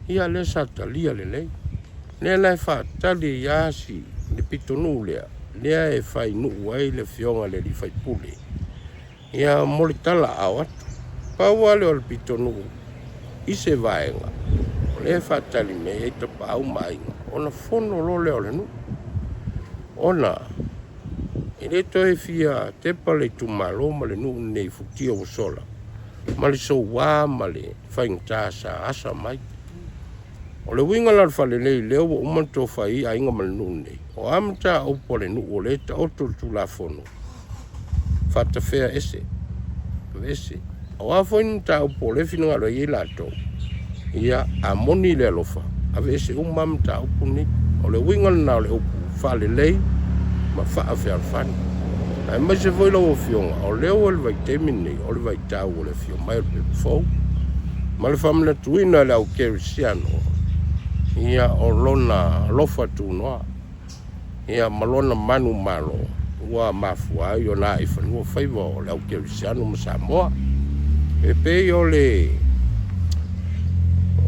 Ia lea sa talia lelei. Lea la e faatali ai lava si le pitonuu lea, lea e fai nuu ai le afioga i le alii faipule. Ia mo le tala aao atu. Pau lava lea o le pitonuu i se vaega o lea e faatali mai ai tapaau ma aiga, ona fono loa lea o le nuu. Ona e le toe fia tepa le itumalo ma le nuu lenei i futia ua sola, ma le soua ma le faigata sa asa mai. O le uiga la o le faalelei lea ua uma ona tofa ai aiga ma le nuu lenei, o a mataupu a le nuu o lea e taoto le Tulafono, faatafea ese, aveese. O a foi ni mataupu o lea e finagalo ai i latou, ia, a moni le alofa, aveese uma lava mataupu nei. O le uiga lena o le upu faalelei ma faafealofani. Aemaise foi lau Afioga, o lea ua i le vaitaimi lenei, o le vaitau o le afio mai o le pepa fou, ma le faamanatuina e le au kerisiano, ia, o lona alofa tunoa, ia, ma lona manumalo ua mafua ai ona ae i fanua faiva o le au kerisiano ma Samoa. E pei o le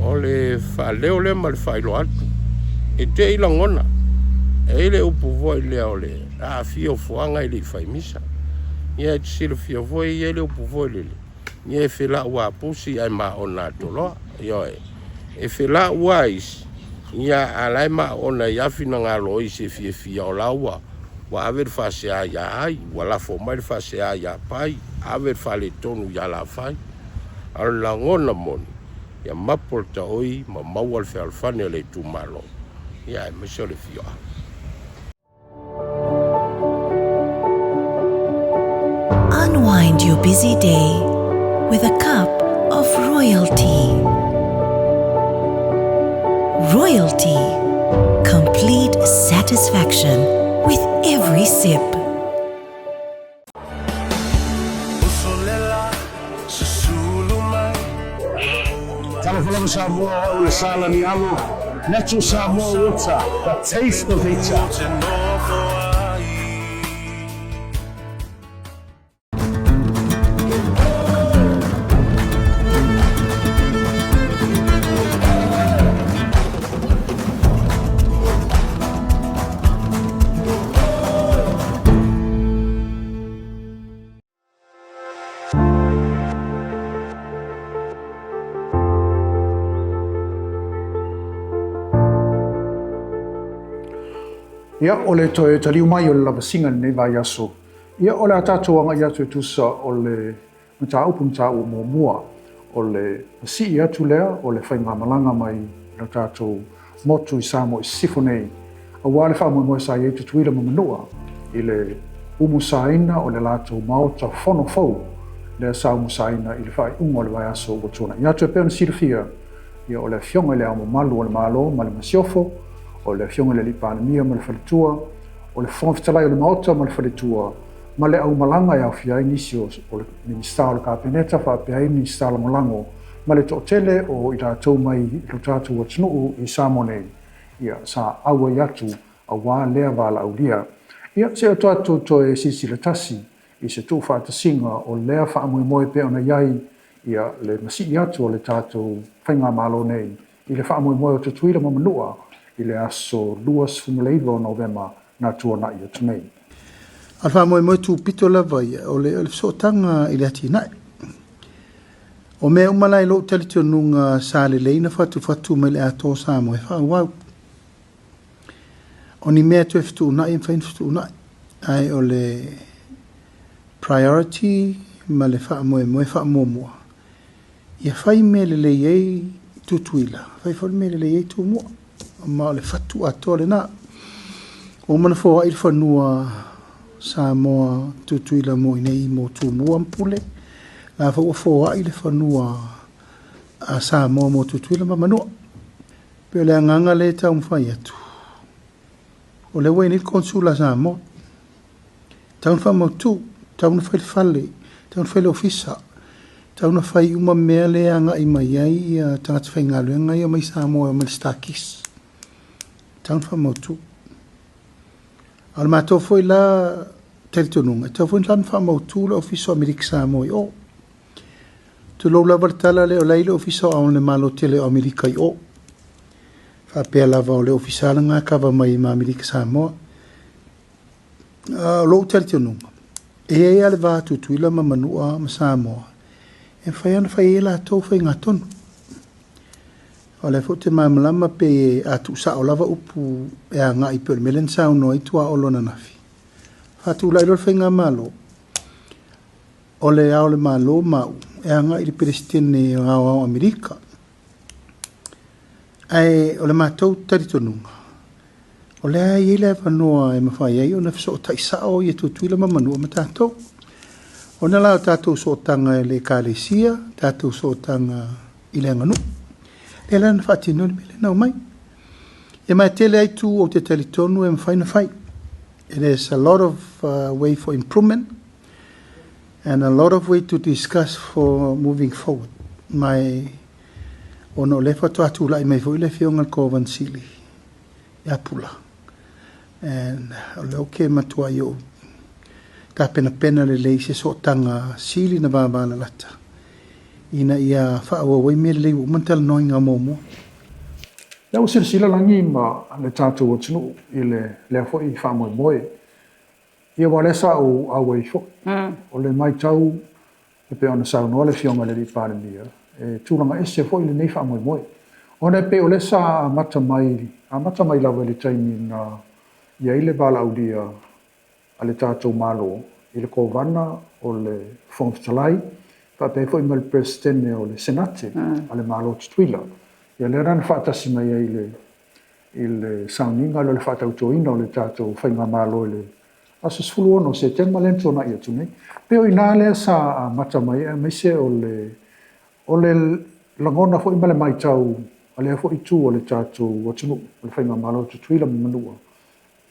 o le faaleo lea ma le faailoa atu e te i lagona e i le upu foi lea o le aafia o fuaga e le i fai misa. Ia e te silafia foi e i ai le upu foi lele, ia e felau a pusi ae maona atoloa. Ioe, e felau a isi, ia a la e maona i a finagalo o isi e fiafia o la ua ua ave le faasea ia ai, ua lafo mai le faasea ia Pai, ave le faaletonu ia Lafai. A o le lagona moni, ia mapo le taoi ma maua le fealofani a le itumalo, ia aemaise o le afioaga. Unwind your busy day with a cup of royalty. Royalty. Complete satisfaction with every sip. Talofa lava Samoa, o au le Salani Alo, Natural Samoa Water, the taste of nature. Ia, o le toe taliu mai o le lavasiga i lenei vaiaso, ia, o le a tatou agai atu e tusa o le mataupu na taua muamua, o le masii atu lea o le faigamalaga mai lo tatou motu i Samoa i sisifo nei, aua le faamoemoe sa i ai Tutuila ma Manua i le umusaina o le latou maota fono fou lea sa umusaina i le faaiuga o le vaiaso ua tuanai atu. E pei ona silafia, ia, o le Afioga i Le Ao Mamalu o le Malo ma le Masiofo, o le Afioga i le Alii Palemia ma le Faletua, o le Fofoga Fetalai o le Maota ma le Faletua, ma le aumalaga e aofia ai nisi o Minisita o le Kapeneta faapea ai Minisita Lagolago ma le toatele o i latou mai i lo tatou atunuu i Samoa nei, ia, sa auai atu aua lea valaaulia. Ia, se i o tatou toe silasila tasi i se tuufaatasiga o lea faamoemoe pei ona i ai, ia, le masii atu o le tatou Faigamalo nei i le faamoemoe o Tutuila ma Manua i le aso 29 o Novema na tuanai atu nei. A o le faamoemoe tupito lava ia, o le fesootaga i le atinae. O mea uma la i lou talitonuga sa lelei na fatufatu mai le atoa o Samoa e faaauau. O ni mea toe fetuunai e mafai ona fetuunai, ae o le priority ma le faamoemoe faamuamua, ia fai mea lelei ai Tutuila, fai foi le mea lelei ai Tumua. Ma o le fatu atoa lena. Ua uma ona foai le fanua Samoa Tutuila mo i inei mo Tumua ma Pule. La foi ua foai le fanua a Samoa mo Tutuila ma Manua. Pei o le agaga lea e taumafai atu. O lea ua i nei le Konsula a Samoa. Tau na faamautu, tau na fai le fale, tau na fai le ofisa, tau na fai uma mea lea e agai mai ai ia tagata faigaluega ia mai Samoa e omai le Starkiss. Tau na faamautu. A o le matou foi la talitonuga, e tau foi na faamautu le ofisa o Amerika Samoa i o. Tulou lava le tala lea o la e i le Ofisa o Ao le Malo tele o Amerika i o. Faapea lava o le Ofisa lena e kava mai ma Amerika Samoa. O lou talitonuga, e i ai lava le va Tutuila ma Manua ma Samoa e mafai ona fai ai e latou faigatonu. O lea foi ou te malamalama pe a tuusao lava upu e agai pei o le mea lea na saunoa ai Tuaolo ananafi. Faatulai loa le faigamalo, o Le Ao o le Malo ma au e agai i le Peresetene Aoao o Amerika. Ae o le matou talitonuga, o lea e i ai le avanoa e mafai ai ona fesootai sao ia Tutuila ma Manua ma tatou. Ona la o tatou sootaga i le Ekalesia, tatou sootaga i le aganuu. Lea la na faatino le mea lea na aumai. Ia ma e tele ai itu ou te talitonu e mafai ona fai. It is a lot of uh, way for improvement and a lot of way to discuss for moving forward. My ona o lea faatoa tulai mai foi le afioga i le Kovana Sili ia Pula. And o lea ou te matuai ou tapenapena lelei i se sootaga sili na vavalalata ina ia faaauau ai mea lelei ua uma ona talanoaina muamua. Lea ua silasila lagi ma le tatou atunuu i le lea foi faamoemoe. Ia aua o lea sa ou auai foi. O le matau e pei ona saunoa le Afioga i le Alii Palemia, e tulaga ese foi lenei faamoemoe. Ona e pei o lea sa amata mai, amata mai lava i le taimi na i ai le valaaulia a le tatou Malo i le Kovana o le Fofoga Fetalai faapea ai foi ma le Peresetene o le Senate a le Malo o Tutuila. Ia lea la na faatasi mai ai i le i le sauniga lea o le faatautoina o le tatou faigamalo i le aso 16 o Setema lea na tuanai atu nei. Pei o i ina lea sa amata mai ai aemaise o le o le lagona foi ma le matau a lea foi itu o le tatou atunuu, o le faigamalo a Tutuila ma Manua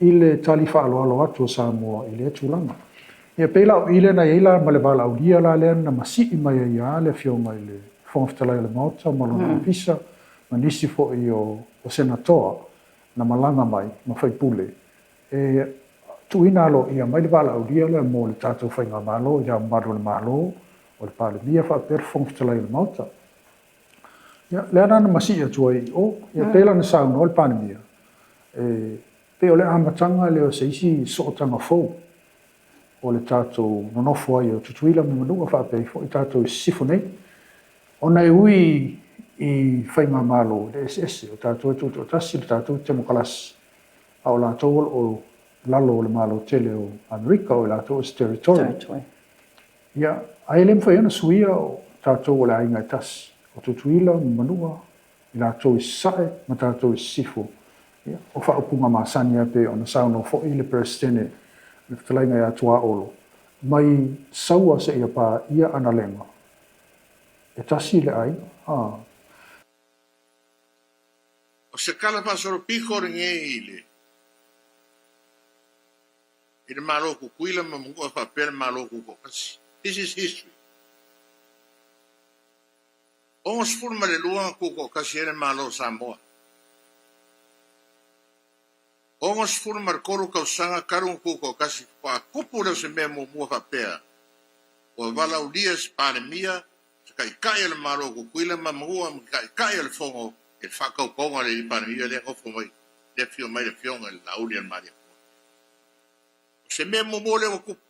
i le tali faaaloalo atu a Samoa i lea tulaga. Ia pei la o i lea na i ai la ma le valaaulia la lea na masii mai ai lava le Afioga i le Fofoga Fetalai o le Maota ma lona ofisa ma nisi foi o Senatoa na malaga mai ma faipule e tuuina aloaia mai le valaaulia lea mo le tatou faigamalo i Le Ao Mamalu o le Malo, o le Palemia faapea le Fofoga Fetalai o le Maota. Ia, lea la na masii atu ai i o, ia pei la ona saunoa le Palemia, e pei o le amataga lea o se isi sootaga fou o le tatou nonofo ai o Tutuila ma Manua faapea ai foi tatou i Sisifo nei. Ona e ui i faigamalo i le eseese, o tatou e tutoatasi le tatou temokalasi, a o latou o lo o lalo o le Malo tele o Amerika, o i latou o se territory. Ia, ae le mafai ona suia o tatou o le aiga e tasi, o Tutuila ma Manua, i latou i Sasae ma tatou i Sisifo. Ia, o faaupuga masani lava pei ona saunoa foi le Peresetene, le fetalaiga ia Tuaolo, mai Saua seia paia Analega, e tasi le aiga. A. O se tala faasolopito lenei i le i le Malo o Tutuila ma Manua faapea le Malo Tutoatasi. This is history. 62 na tutoatasi ai le Malo o Samoa. 63 tausaga talu ona tutoatasi faatoa tupu lea o se mea muamua faapea ua valaaulia se Palemia, se Taitai o le Malo o Tutuila ma Manua ma Taitai o le Fono i le faatautoga a le Alii Palemia lea nofo mai, lea afio mai le Afioga i le Laauli-a-le-Malietoa. O se mea muamua lea ua tupu,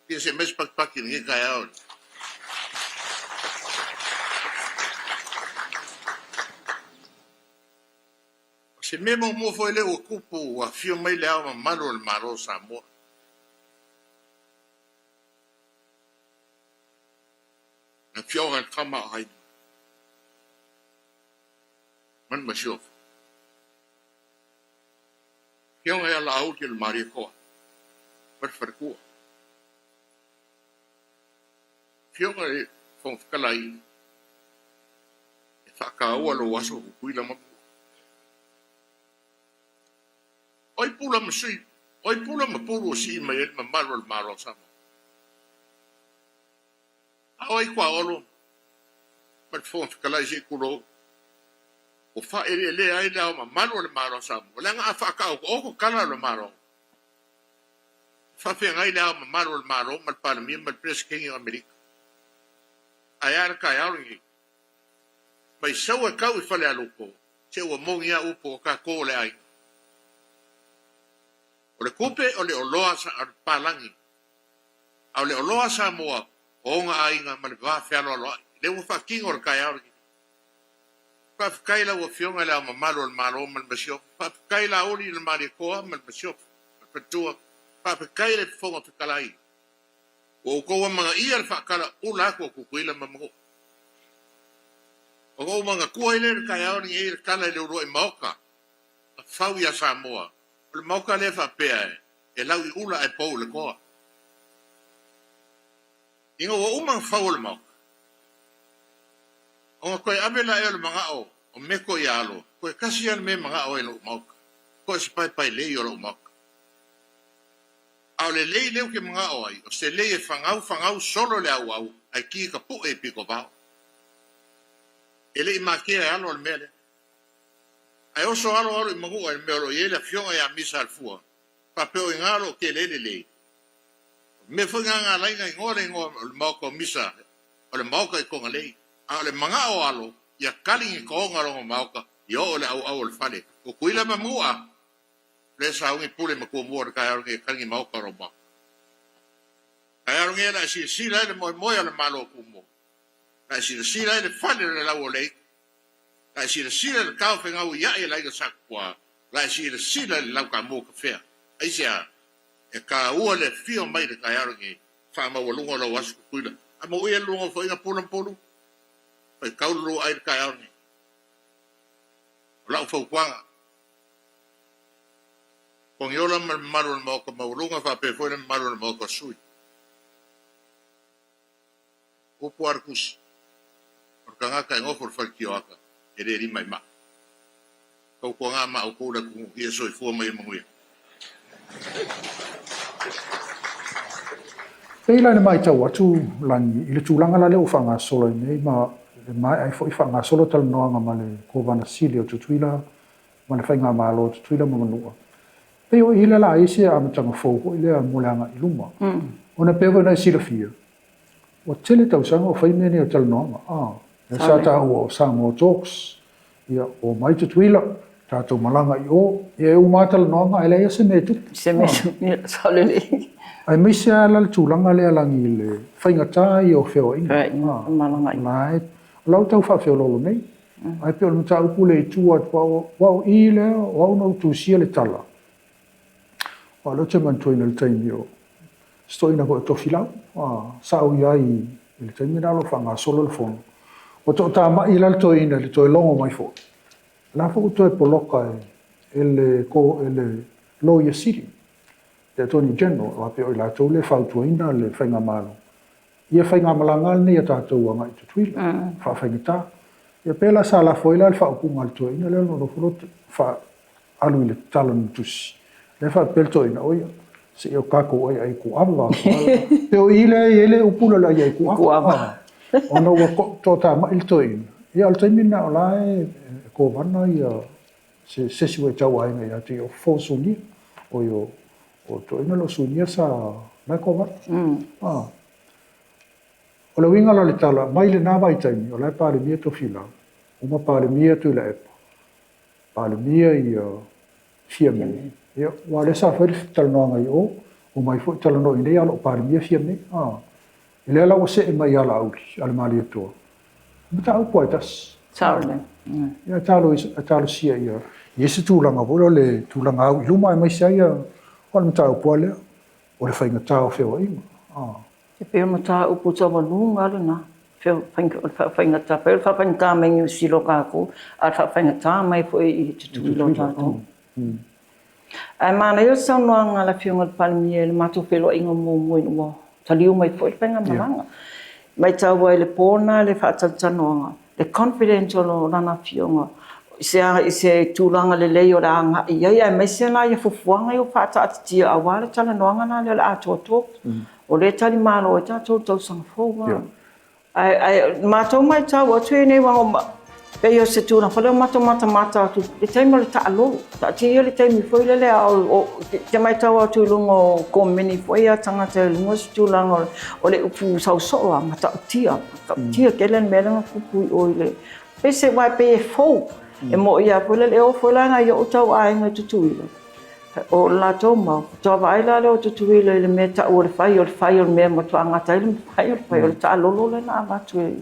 fia se aumai se patipati i lenei taeao. O se mea muamua foi lea ua tupu ua afio mai le Ao Mamalu o le Malo o Samoa. Le Afioga i le Tamaoaiga ma le Masiofo. Afioga ia Laauli o le Malietoa ma le Faletua. Afioga i le Fofoga Fetalai, e faataua lou aso Tutuila ma Pua. O ai pula ma sui, o ai pula ma pulu o sii mai ai le mamalu o le Malo o Samoa? A o ai Tuaolo ma le Fofoga Fetalai se i tulou, ua faaeleelea ai le Ao Mamalu o le Malo o Samoa, leaga a faataotooto tala o le Malo, e faafeagai le Ao Mamalu o le Malo ma le Palemia ma le Peresetene o Amerika. Ae a le taeao lenei? Mai sau e tau i Falealupo, se ua moni a upu o tatou o le aiga. O le tupe o le oloa a le palagi A o le oloa a Samoa, o ona aiga ma le va fealoaloai, lea ua faatino le taeao lenei. Faafetai i lau Afioga i Le Ao Mamalu o le Malo ma le Masiofo, faafetai Laauli i le Malietoa ma le Masiofo ma le Faletua, faafetai le Fofoga Fetalai, ua outou amanaia le faatala ula atu o Tutuila ma Manua. Ona ou manatua ai lea i le taeao lenei le tala i le uluai maota na fau ia Samoa, o le maota lea faapea e lau i ula ae pou i le toa. Ina ua uma ona fau o le maota, ona toe ave laia o le manao o Meko ia Alo, toe tasi lava le mea e manao ai i lou maota, toe se paepaelei o lou maota. A o le lei lea ou te manao ai, o se lei e fagau fagau solo le auau ae ki ka pu'e i pito vao. E le i matea e Alo le mea lea. Ae oso Alo alu i Manua i le mea o lo o i ai le afioga ia Misa Alefua, faapea o i ina o lo o tele ai le lei. O le mea foi lena na ala ai ona igoa le igoa o le maota o Misa o le maota i Togalei. A o le manao o Alo, ia kali ni toga lona maota ia oo i le auau o le fale. O Tutuila ma Manua, lea sauni pule ma Tumua i le taeao lenei e kali ni maota o lou maota. Taeao lenei o le a e silasila ai le moemoe o le Malo o Tumua. La e silasila ai le fale o le lau o le ita. La e silasila i le taofegauia'i e le aiga Satupua. La e silasila i le lau taamu o Tafea. Aisea? E taua le afio mai i le taeao lenei, faamaualuga o lau aso Tutuila. A mauia le lua nofoaiga Pula ma Pulu, faitau le lua ai i le taeao lenei. O lau fautuaga, Togiola ma le mamalu o le Maota maualuga faapea foi le mamalu o le Maota o sui. Upu a le Tusi, O le tagata e nofo i le fale tioata, e le lima i maa. Tautuana ma outou le atunuu, ia soifua ma ia manuia. Pei la ina matau atu Lani i le tulaga la lea ua faagasolo ai nei ma le maea ai foi faagasolo talanoaga ma le Kovana Sili o Tutuila ma le Faigamalo o Tutuila ma Manua, pei o i lea la ai se amataga fou foi lea mo le agai i luma. Ona pei foi ona e silafia, Ua tele tausaga o fai mea nei o talanoaga, a, lea sa taua o Samoa Talks, ia, omai Tutuila, tatou malaga i o, ia e uma lava talanoaga ae leai lava se mea e tupu. Se mea e tupu, ia, sao lelei. Aemaise lava la le tulaga lea lagi i le faigata ia o feoaiga. Feoaiga, malagaiga. La e, o la ua tau faafeoloolo nei, ae pei o le mataupu lea i tua atu, aua o i lea, o au na ou tusia le tala, Aua o lea ou te manatuaina i le taimi o se toeaina foi o Tofilau, sa ou i ai i le taimi lena o lo o faagasolo le fono. Ua toatamai la le toeaina i le toe logo mai foi, o la foi ua toe poloka e le Loia Sili, le Attorney General, aua pei o i latou lea e fautuaina le faigamalo Ia faigamalaga lava lenei a tatou agai i Tutuila, faafaigata. Ia pei la sa lafo ai la le faaupuga a le toeaina lea ona nofo loa faaalu i le tatalo na tusi. Lea faapea le toeaina, oi, se i o tatou aiai kuava. Pei o i lea e i ai le upu lea o le aiai kuava. Ona ua toatamai le toeaina. Ia o le taimi lena o la e kovana ia se isi ua e tauaiga ia te ia o Fofo Sunia. Oi o O le toeaina lea o Sunia sa la e kovana. O le uiga la o le tala, mai lena vaitaimi, o la e Palemia Tofilau, uma Palemia Tuilaepa, Palemia ia Fiame, ia, aua o lea sa fai le talanoaga i o, omai foi talanoa i inei a o lo o Palemia Fiame. O lea la ua see mai ia Laauli a le Malietoa, o mataupu lava e tasi. Sao lelei. Ia talosia ia i ai se tulaga foi lea o le tulaga au i luma aemaise ai o le mataupu lava lea o le faigata o feoaiga. E pei o le mataupu taualuga lena, o le faafaigata, pei o le faafaigata mai Niu Sila o tatou, a o le faafaigata mai foi i Tutuila o tatou. Ae manaia le saunoaga a le Afioga i le Palemia i le matou feiloaiga muamua ina ua taliu mai foi le faigamalaga. Matau ai i le po lena le faatalatalanoaga, le confident o lana Afioga i se tulaga lelei o le a agai i ai, aemaise la ia fuafuaga ia ua faataatitia aua le talanoaga la lea o le atoatoa. O lea e talimalo ai tatou i le tausaga fou. Ae matou matau atu i nei aua pei o se tulaga foi lea matou matamata atu i le taimi o le taalolo. Taatia ia le taimi foi lele a o te matau atu i luga o komeni foi a tagata i luga o se tulaga o le upu sausoo a matautia, matautia tele le mea lea na tupu i o i le pei se aua e pei e fou. E moni lava foi lele e oo foi la i nai ou tau aiga i Tutuila. O le latou mau, faatoa vaai la lea o Tutuila i le mea e tau o le fai o le fai o le mea e matua gata ai le mafai o le fai o le taalolo lea na avatu e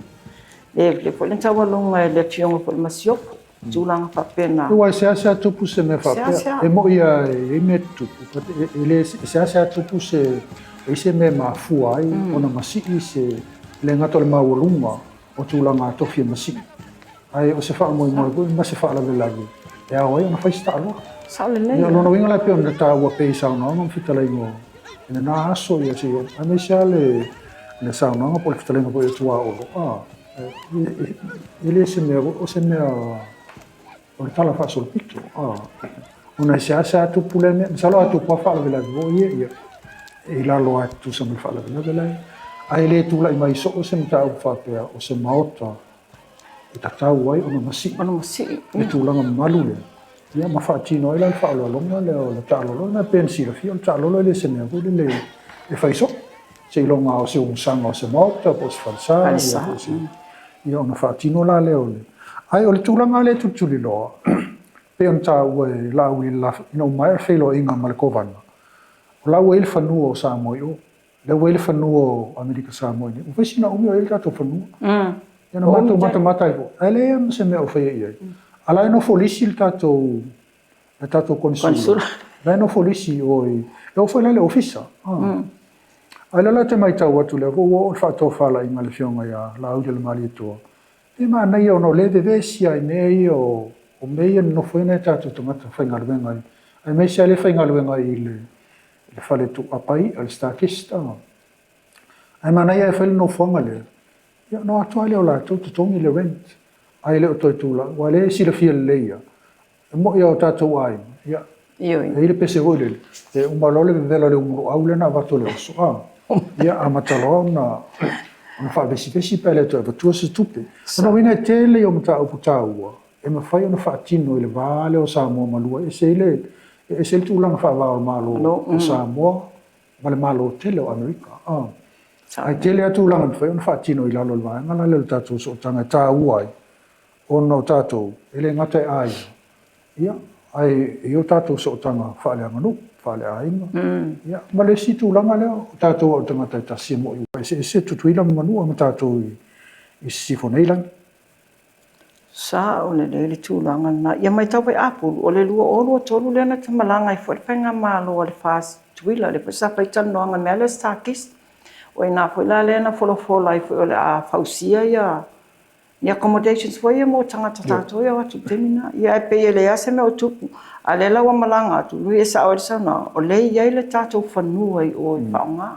le foi le taualuga e le Afioga foi i le Masiofo, tulaga faapena. Aua e seasea tupu se mea faapea. E moni lava e i ai mea tutupu, but e le, e seasea tupu se, e i ai se mea e mafua ai ona masii se, e le gata o le maualuga o tulaga tofi e masii, ae o se faamoemoe foi ma se faalavelave e ao ai ona fai se taalolo. Sao lelei. Ia, o lona uiga la e pei ona taua pea i saunoaga ma fetalaiga i lena aso, ia seia oo, aemaise lava le saunoaga po o le fetalaiga foi a Tuaolo, a, e le se mea, o se mea o le tala faasolopito, a, ona e seasea tupu lea mea. Masalo a tupu lava faalavelave foi ia, ia. e i lalo lava e tutusa ma le faalavelave la e Ae le tulai mai soo se mataupu faapea o se maota e tatau ai ona masii Ona masii. le tulaga mamalu lea, ia ma faatino ai la le faaaloaloga lea o le taalolo. Lena pei ona silafia, o le taalolo e le o se mea foi lele e fai soo, seiloga lava o se umusaga o se maota po o se falesa, Falesa. Ia, po o se, ia ona faatino la lea o le... Ae o le tulaga lea e tulituliloa, pei ona taua e Laauli ina ua maea le feiloaiga ma le Kovana, o la ua i ai le fanua o Samoa i o. Lea ua i ai le fanua o Amerika Samoa i inei. Ua fai sina umi o i ai le tatou fanua. Ia na matou matamata ai foi, ae leai lava ma se mea o faia i ai. A o la e nofo lisi le tatou le tatou konesula. La e nofo lisi i o i... E oo foi la i le ofisa. A o lea la ou te matau atu, lea foi ua oo le faatofalaiga a le Afioga ia Laaulialemalietoa, pe manaia ona o lea e vevesi lava i mea ia o mea ia e nonofo ai nai o tatou tagata faigaluega ai, aemaise lava le faigaluega i le fale tuuapa i'a, le StarKist. Ae manaia ae fai le nofoaga lea, ia ona o atu lava lea o latou totogi le rent, ae le o toe tulai, aua o lea e silafia lelei lava, e moni lava o tatou aiga, ia, e i ai le pese foi lele, e uma loa le vevela o le umuloau lea na avatu e le oso, a, ia amata loa ona faavesivesi pe a le toe avatua se tupe. O lona uiga e tele ia o mataupu taua e mafai ona faatino i le va lea o Samoa ma lua, e ese ai le, e ese ai le tulaga faava o le Malo o Samoa ma le Malo tele o Amerika. Ae tele lava tulaga e mafai ona faatino i lalo o le vaega la lea o le tatou sootaga e taua ai, ona o tatou e le gata e aiga, ia, ae e i ai o tatou sootaga faaleaganuu, faaleaiga, ia, ma le isi tulaga lea, o tatou o tagata e tasi e moni ua eseese Tutuila ma Manua ma tatou i Sisifo nei lagi. Sao lelei le tulaga lena. Ia matau foi Apulu, o le 2023 lea na malaga ai foi le faigamalo a le FAST i Tutuila, lea foi sa fai talanoaga i le mea lea o le StarKist. O i ina foi la lea na folafola ai foi o le a fausia ia ni accommodations foi ia mo tagata tatou ia o atu i le taimi lena. Ia ae pei e leai lava se mea o tupu. A o lea la ua malaga atu, e sao ai le saunoaga, o lea e i ai le tatou fanua i o e faaaoga.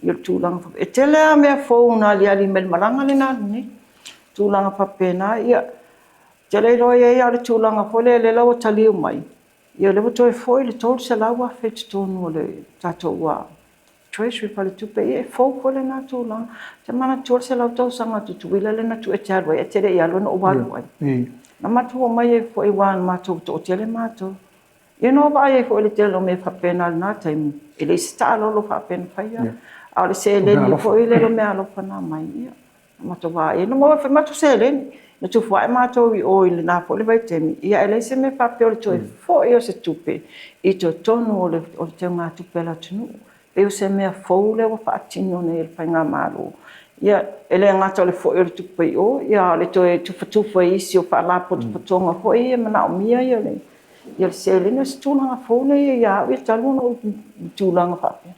Ia o le tulaga faapena. E tele lava mea fou na aliali mai i le malaga lea na alu nei. Tulaga faapena, ia, ou te le iloa e i ai lava o le tulaga foi lea, lea la ua taliu mai, ia o lea ua toe foi le $300,000 i totonu o le tatou Treasury, faletupe, ia e fou foi lena tulaga. Ou te manatua le 100 tausaga a Tutuila lea na tuu e te alu ai, ae te le i alu na ou alu ai. Na matou omai ai foi aua na matou toatele matou. Ia na ou vaai ai foi i le tele o mea faapena i lena taimi, e leai se taalolo faapea na faia, a o le seleni foi lea o meaalofa na aumai, ia, na matou vaai ai. Na maua ai foi matou seleni, na tufu ae matou i o i lena foi le vaitaimi, ia ae leai se mea faapea o le toe foi o se tupe i totonu o le teugatupe a le atunuu. Pei o se mea fou lea ua faatino nei e le faigamalo. Ia, e le gata o le foi o le tupe i o, ia a o le toe tufatufa i isi o faalapotopotoga foi ia e manaomia le seleni. O se tulaga fou lea ia au ia talu ona ou i tulaga faapea.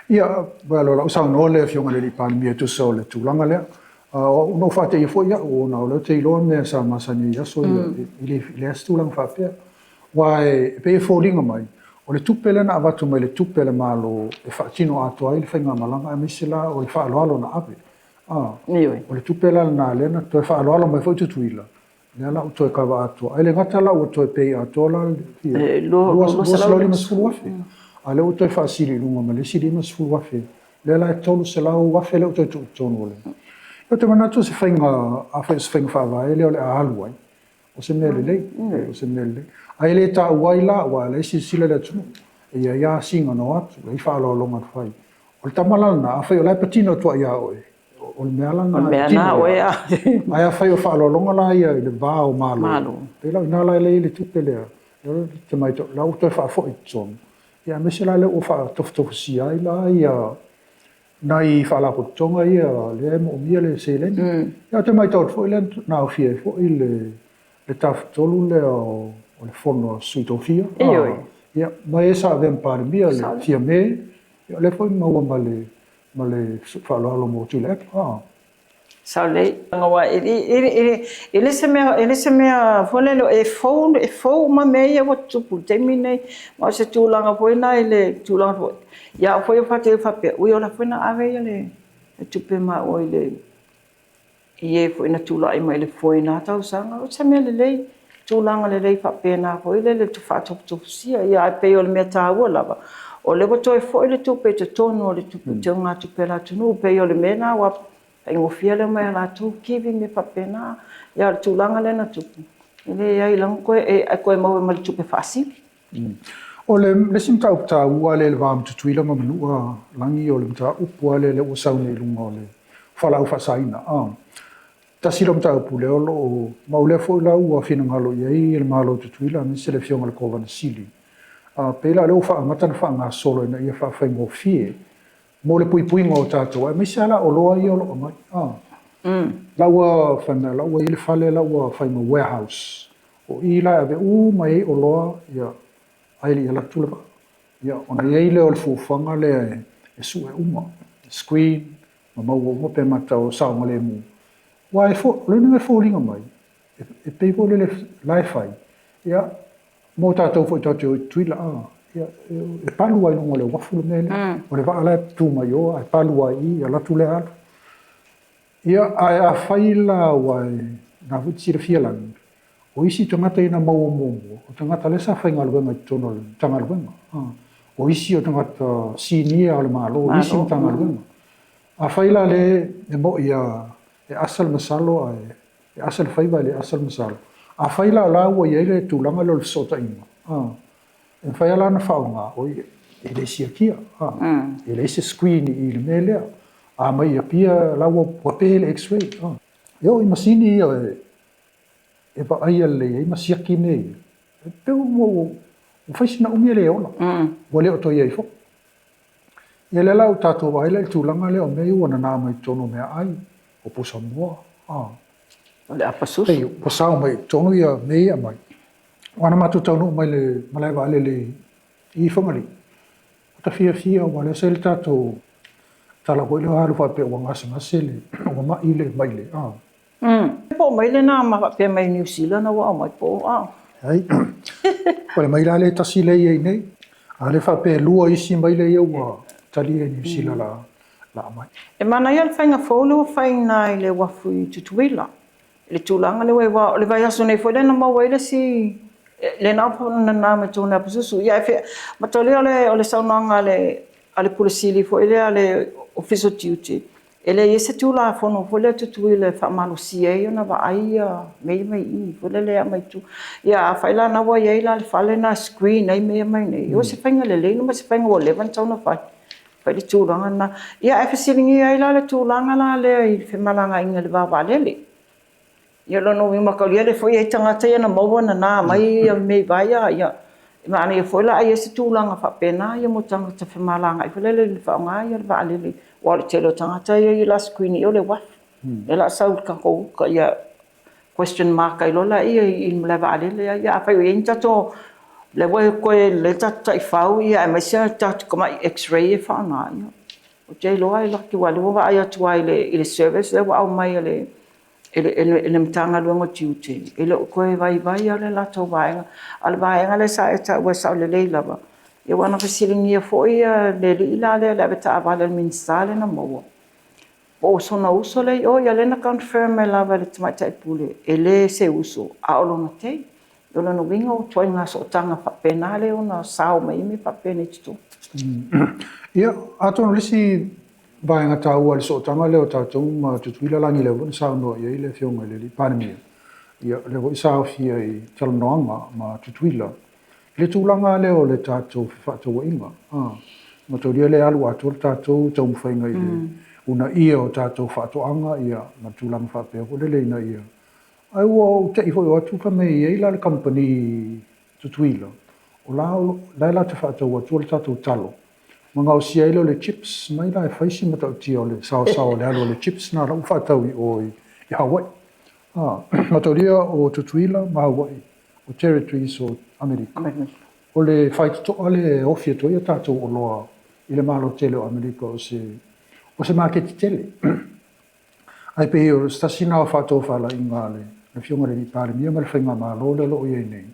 Ia, well, o lau saunoa le Afioga i le Palemia e tusa o le tulaga lea. O au na ou faateia foi au, ona o lea ou te iloa mea sa masani ai i aso ia, e leai se tulaga faapea. Aua e pei e foliga mai, o le tupe lea na avatu mai le tupe a le Malo e faatino atoa ai le faigamalaga aemaise la o le faaaloalo na ave. O le tupe la lena lea na toe faaaloalo mai foi Tutuila, lea la ua toe kava atoa. Ae le gata la ua toe pay atoa la le $250,000, a o lea ua toe faasili i luga ma le isi $50,000, lea la e $300,000 lea ua toe tuu i totonu o le... Ou te manatu o se faiga, afai o se faiga faavae lea o le a alu ai, o se mea lelei, o se mea lelei. Ae le taua ai la, aua o la e silasila le atunuu, e i ai lava asiga na o atu, e i ai faaaloaloga na fai. O le tama la lena, afai o la e patino atu lava ia oe, o le mea la lena e patino ia oe. Ae afai o faaaloaloga la ia i le va o Malo, pei la o i ina la lea e i ai le tupe lea, lea te matau, la ua toe faafoi i totonu, ia aemaise la lea ua faatofutofusia ai la ia nai faalapotopotoga ia lea e moomia le seleni. Ia ou te matau atu foi lea na aofia ai foi le tafatolu lea o le Fono a Sui Tofia. Ia, ma e sa avea ma Palemia le Fiame, ia o lea foi maua ma le ma le faaaloalo mo Tuilaepa. Sao lelei. Aua e le se mea, e le se mea foi lele e fou, e fou uma mea ia ua tutupu i le taimi lenei. Ma o se tulaga foi lena i le tulaga foi, ia au foi e faapea, ui o la foi na ave le tupe maua i le i e foi na tulai mai i le foe i na tausaga, o se mea lelei, tulaga lelei faapena foi lele faatofutofusia. Ia ae pei o le mea taua lava, O lea ua toe foi le tupe i totonu o le tupe teugatupe a le atunuu, pei o le mea lena ua faigofie le omai a latou kivi mea faapena. Ia o le tulaga lea na tupu, e leai la ona e toe maua ma le tupe faasili. O le isi mataupu taua lea i le va ma Tutuila ma Manua Lagi, o le mataupu lava lea lea ua sau nei i luga o le fualaau faasaina. Tasi lea mataupu lea o lo o ma o lea foi la ua finagalo i ai le Malo o Tutuila aemaise le Afioga i le Kovana Sili, pei la o lea ua faaamata ona faagasolo ina ia faafaigofie mo le puipuiga o tatou, aemaise lava la oloa ia o lo o aumai. La ua fai mai, la ua i ai le fale la ua fai ma warehouse, o i la e ave uma ai oloa ia, ae le i alu atu le vaa. Ia, ona i ai lea o le fuafuaga lea e sue uma, screen, ma maua uma pe mata o saogalemu. Aua e o lona uiga e foliga mai, e pei foi lele la e fai, ia, mo tatou foi tatou te o i Tutuila, ia, e palu lava i luga o le uafu le mea lea. O le vaa la e tu mai o ae palu lava i i, alu atu lea alu. Ia, ae afai la aua e, na foi e te silafia Lagi, o isi tagata ia na maua muamua, o tagata lea sa faigaluega i totonu o le Matagaluega. O isi o tagata sinia o le Malo, o isi Matagaluega. Afai la lea e mo'i a e asa le masalo ae e asa le faiva ae le asa le masalo. Afai la o la ua i ai le tulaga lea o le fesootaiga, e mafai lava la ona faaaoga, oi, e le siakia, e leai se screen i le mea lea. A mai i Apia la ua pe le x-ray. E oo i masini ia e vaaia lelei ai ma siaki mea ia, e pei ua fai sina umi e le ola, ua le o toe i ai foi. Ia lea la ua tatou vaai la i le tulaga lea o mea ia ua nana mai i totonu o meaai, o pusamoa, O le apa susu. Pei ua sao mai i totonu ia mea ia e aumai. Aua na matou taunuu mai i le malae vaalele i Fagalii, ua ta fiafia aua o lea sa i ai le tatou tala foi lea o alu faapea ua gasegase le, ua mai le maile. Po o maile na ma faapea mai Niu Sila na ua aumai po o a. Ai. O le maile lava lea e tasi lea e i ai nei. A o lea e faapea e lua isi maile ia ua talia e Niu Sila la la aumai. E manaia le faiga fou lea ua fai i ina i le uafu i Tutuila i le tulaga lea ua i ai aua o le vaiaso nei foi lea na maua ai le isi lea na nana mai totonu o le apasusu. Ia ae mataulia o le saunoaga a le Pule Sili foi lea a le Ofisa o Tiute, E leai ai se Tulafono foi lea a Tutuila e faamalosia ai ona vaai ia mea ia mai i i foi lele e aumai i tua. Ia afai la na ua i ai la le fale lena e screen ai mea ia mai nei, o se faiga lelei ma se faiga ua leva ona tatau ona fai, fai le tulaga lena. Ia ae fesiligia ai la le tulaga la lea i le femalagaaiga i le va vaalele. Ia o lona uiga mataulia lea foi e i ai tagata ia na maua nana mai mea i vaia, ia e manaia foi la ai i ai se tulaga faapena ia mo tagata femalagaai foi lele e faaaoga ia le vaalele aua o le tele o tagata ia i la screen i o le uafu. Lea la sau i le tatou uka ia question mark ai loa laia i le malae vaalele ia afai o i ai ni tatou lea ua toe lelei le tatou taifau ia aemaise le tatou tamai x-ray e faaaoga ia ou te iloa e laki aua o lea ua vaai atu lava i le service lea ua aumai e le e le Matagaluega o Tiute, e le o toe vaivai lava le latou vaega. A o le vaega lea sa e taua e sao lelei lava, ia aua na fesiligia foi le alii la lea le avetaavale a le Minisita lea na maua, po o sona uso lea i o, ia lea na confirm mai lava e le Tamaitai Pule, e le se uso, a o lona teine. O lona uiga o ituaiga sootaga faapena lea e ono sao mai ai mea faapena i totonu. Ia, atonu o le isi vaega taua i le sootaga lea o tatou ma Tutuila Lagi lea foi na saunoa i ai le Afioga i le Palemia, ia, lea foi sa aofia i talanoaga ma Tutuila i le tulaga lea o le tatou fefaatauaiga. Mataulia lea e alu atoa le tatou taumafaiga i le uunaia o tatou faatoaga ia ma le tulaga faapea foi lele ina ia Ae ua ou te i foi o atu fai mai e i ai la le kamupani Tutuila o la la e latou te faatau atua le tatou talo ma gaosia ai lea o le chips mai la e fai si matautia o le saosao o le alu o le chips na la ua faatau i o i Hawaii. A, mataulia o Tutuila ma Hawaii o territories o Amerika. O le faitotoa lea e ofi atu ai a tatou oloa i le Malo tele o Amerika o se o se maketi tele. Ae pei o se tasi lena o faatofalaiga a le Afioga i le Palemia ma le Faigamalo lea o lo o i ai nei,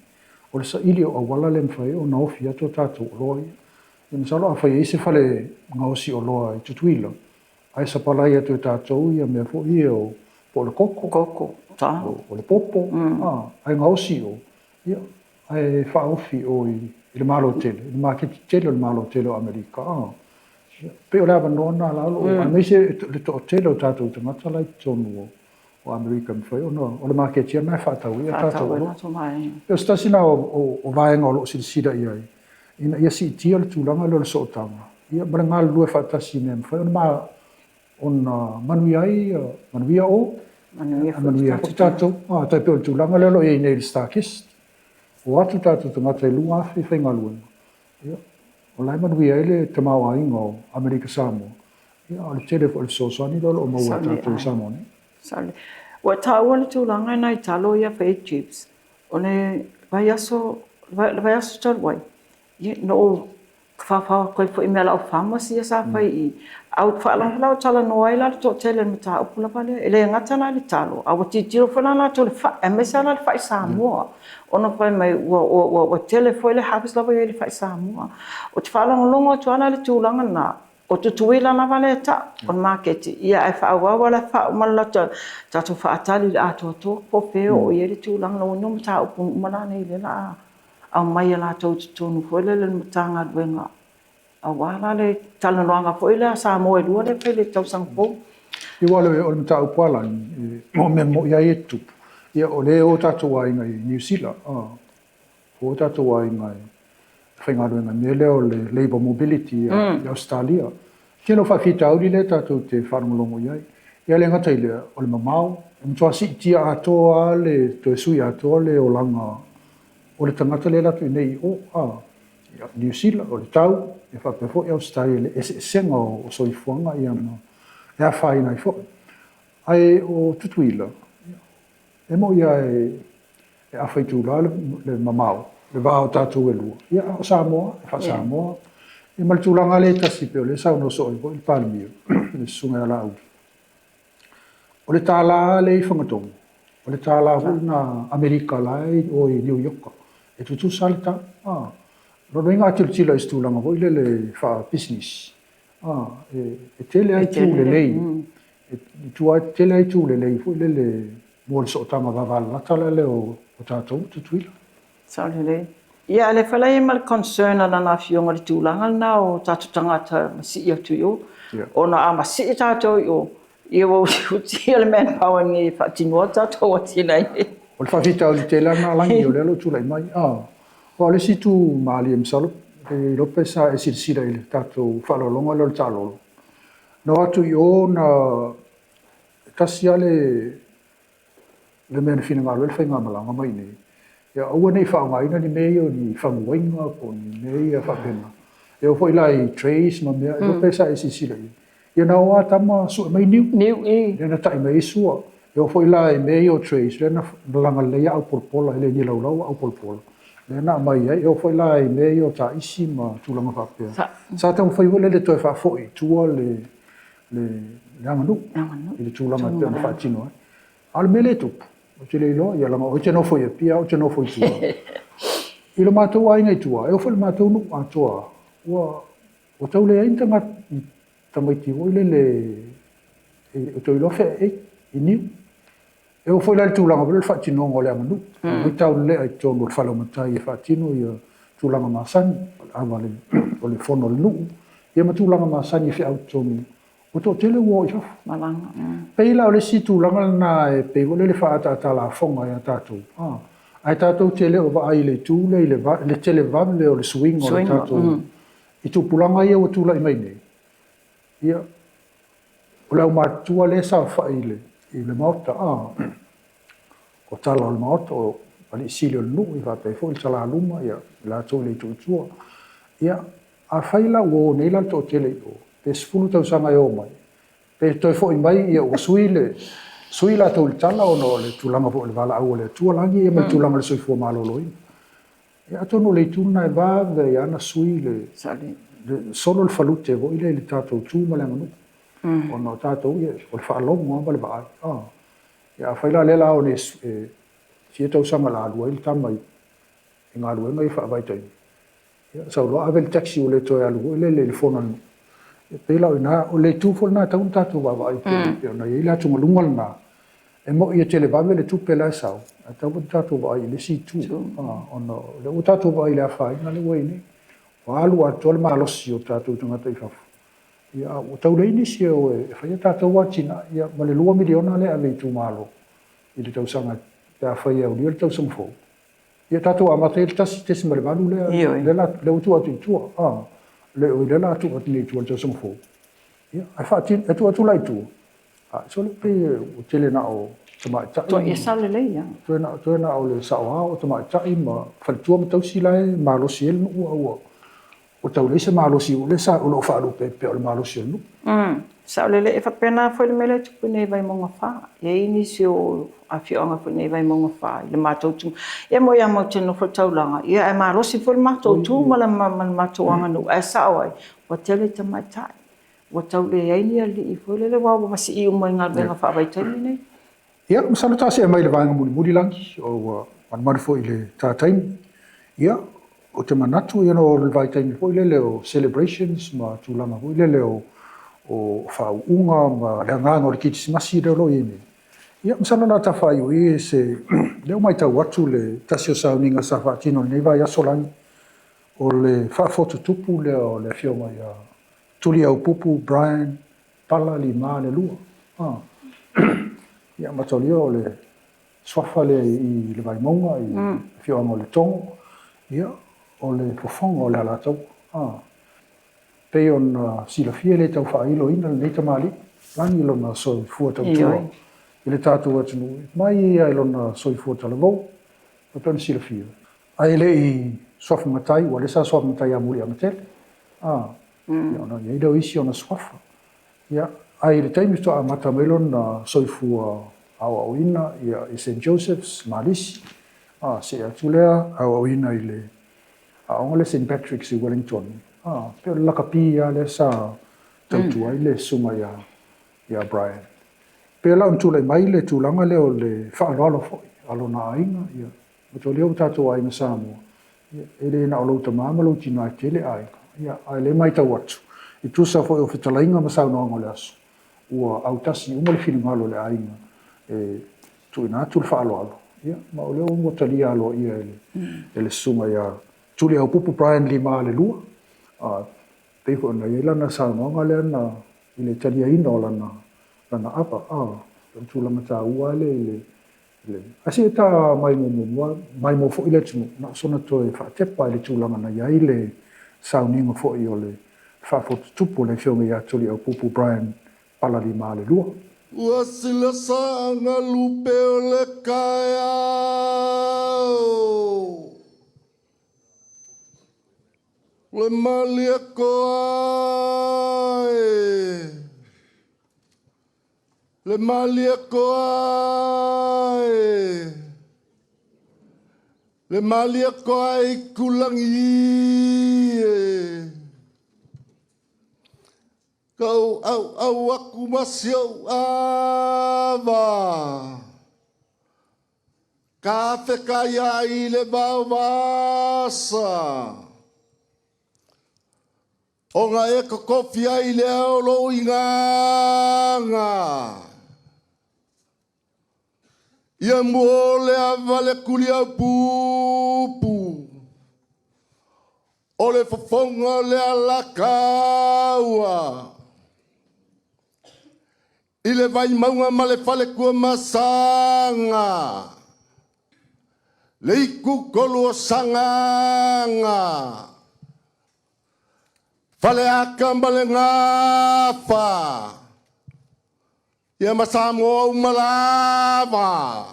o le saili o auala lea e mafai ai ona ofi atu a tatou oloa ia. Ia masalo afai e i ai se fale gaosi oloa i Tutuila, ae sapalai atu e tatou ia mea foi ia o po o le koko, koko, o le popo, ae gaosi i o, ia. Ae faaofi i o i le Malo tele, i le maketi tele o le Malo tele o Amerika. E pei o le avanoa lena la o lo o, aemaise le toatele o tatou tagata la i totonu o Amerika e mafai ona, o le maketi lava lena e faatau ai a tatou oloa. E pei o se tasi lena o vaega o lo o silasila i ai, ina ia siitia le tulaga lea o le sootaga, ia ma le galulue faatasi ina ia mafai ona ona manuia ai, manuia o, manuia foi tatou. E tai pei o le tulaga lea o lo o i ai nei i le StarKist, o atu tatou tagata e 2,000 faigaluega, ia, o la e manuia ai le tamaoaiga o Amerika Samoa, ia, a o le tele foi o le fesoasoani lea o lo o maua e tatou i Samoa nei. Saole. Ua taua le tulaga i nai talo ia fai chips. O le vaiaso, le vaiaso talu ai, ia, na ou Tafafao atu ai foi i mea lau pharmacy ia sa fai i i. A ua faalogo la ua talanoa ai la le toatele i le mataupu lava lea. E le gata la i le talo, a ua tilotilo foi la latou i le fai, aemaise lava la le fai Samoa, ona fai mai ua, ua, ua tele foi le harvest la ua i ai i le fai Samoa. Ou te faalogologo atu lava la i le tulaga lena, o Tutuila lava lea e tau, o le maketi, ia ae faaauau lava le faauma le latou, tatou faatali i le atoatoa po o fea e oo i ai le tulaga lea, ua iloa mataupu uma la nei lea o le a aumai e latou i totonu foi lele o le Matagaluega aua la le talanoaga foi lea a Samoa e lua lea e fai i le tausaga fou. Ia aua o le mataupu lava Lani, o mea moni lava ia e tutupu, ia o lea e o tatou aiga i Niu Sila, o tatou aiga e faigaluega i le mea lea o le labour mobility i Ausetalia. Tele o faafitauli lea tatou te faalogologo i ai. Ia le gata i lea, o le mamao, e matua siitia atoa lava le toe sui atoa le olaga o le tagata lea e alu atu i inei i o, a, Niu Sila, o le tau, e faapea foi Ausetalia i le eseesega o soifuaga ia ma e afaina ai foi. Ae o Tutuila, e moni lava e afa itula le mamao, le va o tatou e lua, ia a o Samoa, e faa-Samoa. Ia ma le tulaga lea e tasi pei o lea e saunoa soo ai foi le Palemia, le Susuga ia Laauli, o le $1 lea i Fagatogo, o le $1 foi lena Amerika la e i o i Niu Ioka, e tutusa lava le tau. A, o lona uiga a tilotilo i se tulaga foi lele faa-business, e tele lava itu lelei, e tele lava itu lelei foi lele mo le sootaga vavalalata la lea o tatou ma Tutuila. Sao lelei. Ia, a o lea foi la e i ai ma le concern a lana Afioga i le tulaga lena o tatou tagata masii atu i o. Ona a masii tatou i o, ia ua utiuti le manpower i inei e faatinoa tatou atinae. O le faafitauli tele lava lena Lagi o lea o lo o tulai mai. Aua o le isi itu malie masalo, e le iloa pe sa e silasila i le tatou faaaloaloga lea o le taalolo. Na o atu i o na e tasi lava le le mea na finagalo ai le faigamalaga mai i inei, ia aua ne i faaaogaina ni mea ia o ni faguaiga po o ni mea ia faapena. E oo foi la i trays ma mea, iloa pe sa e silasila i ai. Ia na o lava tama sue mai niu. Niu, i. Lea na tai mai ai sua. E oo foi la i mea ia o trays, lea na laga lelei lava aupolapola, e le ni laulau aupolapola. Lea na aumai ai, e oo foi la i mea ia o taisi ma tulaga faapea. Sa taumafai foi lele e toe faafoi i tua le le aganuu i le tulaga e pei ona faatino ai. A o le mea lea e tupu, ou te le iloa, ia leaga o oe e te nofo i Apia, au ou te nofo i tua. I lo matou aiga i tua, e oo foi i le matou nuu atoa, ua ua tau leai ni tagata, ni tamaiti foi lele e toe iloa feaei i niu. E oo foi la i le tulaga foi lea o le faatinoga o le aganuu, e matau lelei i totonu o le fale o matai e faatino ia tulaga masani, o le ava o le fono a le nuu, ia ma tulaga masani e feau i totonu, ua toatele ua o i fafo. Pei la o le isi tulaga lena e pei foi lele faaataata lafoga ia tatou, ae tatou te le o vaai i le itu lea i le televave o le suiga o le tatou i tupulaga ia ua tulai mai nei. Ia, o le aumatutua lea e saofai i le Maota, o tala o le Maota, o alii sili o le nuu, ia faapea foi le talaluma, ia, latou e le i tua. Ia, afai la ua o nei la le toatele i o, pe 10 tausaga e o mai, pe toe foi mai, ia ua sui le sui latou i le tala ona o le tulaga foi o le valaau a le Atua lagi ia ma le tulaga o le soifua maloloina. Ia atonu o le itu lena e vave ai lava ona sui le solo le falute foi lea i le tatou tu ma le aganuu. Ona o tatou ia, o le faalogo lava ma le vaai. Ia afai la o lea o le a o nei e fia tausaga o le a alu ai le tama i galuega ia faavaitaimi, ia sau loa ave le taxi ua le toe alu foi lele i le fono a le nuu. E pei la o i ina, o le itu foi lena e tatau ona tatou vaavaai pei ona i ai le atugaluga lena. E mo'i e televave le tupe la e sau, ae tatau foi ona tatou vaai i le isi itu, ona o lea ua tatou vaai i le afaina lea ua i ai nei, ua alu atoa le malosi o tatou tagata i fafo, ia, a ua tau leai nisi e o e fai a tatou atinae, ia, ma le $2 miliona lea e ave i itumalo i le tausaga pe afai e aulia le tausaga fou. Ia tatou amata ai i le 1.8 lea, lea la, lea ua tuu atu i tua, a, le, oi lea la tuu atu nei i tua i le tausaga fou. Ia, ae faatino, e tuu atu la i tua, a, sole pei ua tele na o tamaitai. Toe ia sao lelei lava. Toe na, toe na o le saoao, o tamaitai ma faletua ma tausi la e malosi ai le nuu, a ua, ua tau leai se malosi o lea sa, o lo o faalupe ai pea o le malosi o le nuu. Sao lelei, e faapena foi le mea lea e tupu nei i Vaimauga 4. E i ai nisi o afioaga foi nei i Vaimauga 4 i le matou tu. Ia mo ia matou te nofo i le taulaga, ia ae malosi foi le matou tu ma le matou aganuu, ae sao ai, ua tele tamaitai. Ua tau leai ni alii foi lele aua ua masii uma i galuega faavaitaimi nei. Ia, masalo ta see mai i le vaega mulimuli Lagi, ua malumalu foi i le ta taimi. Ia, ou te manatu ia o le vaitaimi foi lele o celebrations ma tulaga foi lele o faauuga ma le agaga o le Kerisimasi lea o lo o i ai nei. Ia, masalo o le a ta faaiuia i se, lea ua matau atu le tasi o sauniga sa faatino i lenei vaiaso Lagi, o le faafotutupu lea o le Afioga ia Tuliaupupu Brian Pala Lima le lua. Ia, mataulia o le suafa lea i le Vaimauga, i le afioaga o Letogo, ia, o le fofoga o le Alataua. Pei ona silafia e le tau faailoina lenei tamalii, lagi lona soifua tautua i le tatou atunuu, mai ia i lona soifua talavou, e pei ona silafia. Ae le i suafa matai, ua lea sa suafa matai ia Muliagatele, ia ona i ai lea o isi ona suafa. Ia, ae i le taimi faatoa amata mai lona soifua aoaoina ia, i St. Joseph's, Malisi, a, see atu lea aoaoina i le aoga lea St. Patrick's i Wellington, a, pei o le lakapi lava lea sa tautua ai le susuga ia, ia Brian. Pei la ona tulai mai le tulaga lea o le faaaloalo foi a lona aiga, ia, Matua lea o tatou aiga Samoa, ia, e le na o lou tama ma lou tina e tele aiga, ia, ae le matau atu, e tusa foi o fetalaiga ma saunoaga o le aso, ua autasi uma le finagalo o le aiga e tuuina atu le faaaloalo, ia, ma o lea ua talia aloaia e le, e le susuga ia Tuliaupupu Brian Limalelua, a, pei foi ona i ai lana saunoaga lea na, i le taliaina o lana, lana ava, a, o le tulaga taua lea i le Ae se i ta maimoa muamua, maimoa foi le atunuu, na o sona toe faatepa i le tulaga na i ai le sauniga foi o le faafotutupu o le Afioga ia Tuliaupupu Brian Palalimalelua. Ua silasaaga lupe o le taeao. Le malie koa e. Le malie koa e. Le malie koa i kulangi e. Kau au au aku ma si ou ava. Ka fekaiaʻi i le vaovasa. Ona e totofi ai lea o lou igaga. Ia mua o le ava le Tuliaupupu. O le fofoga o le Alataua. I le Vaimauga ma le Faletuamasaga, le itutolu o Sagaga, Faleata ma le Gafa, ia ma Samoa uma lava.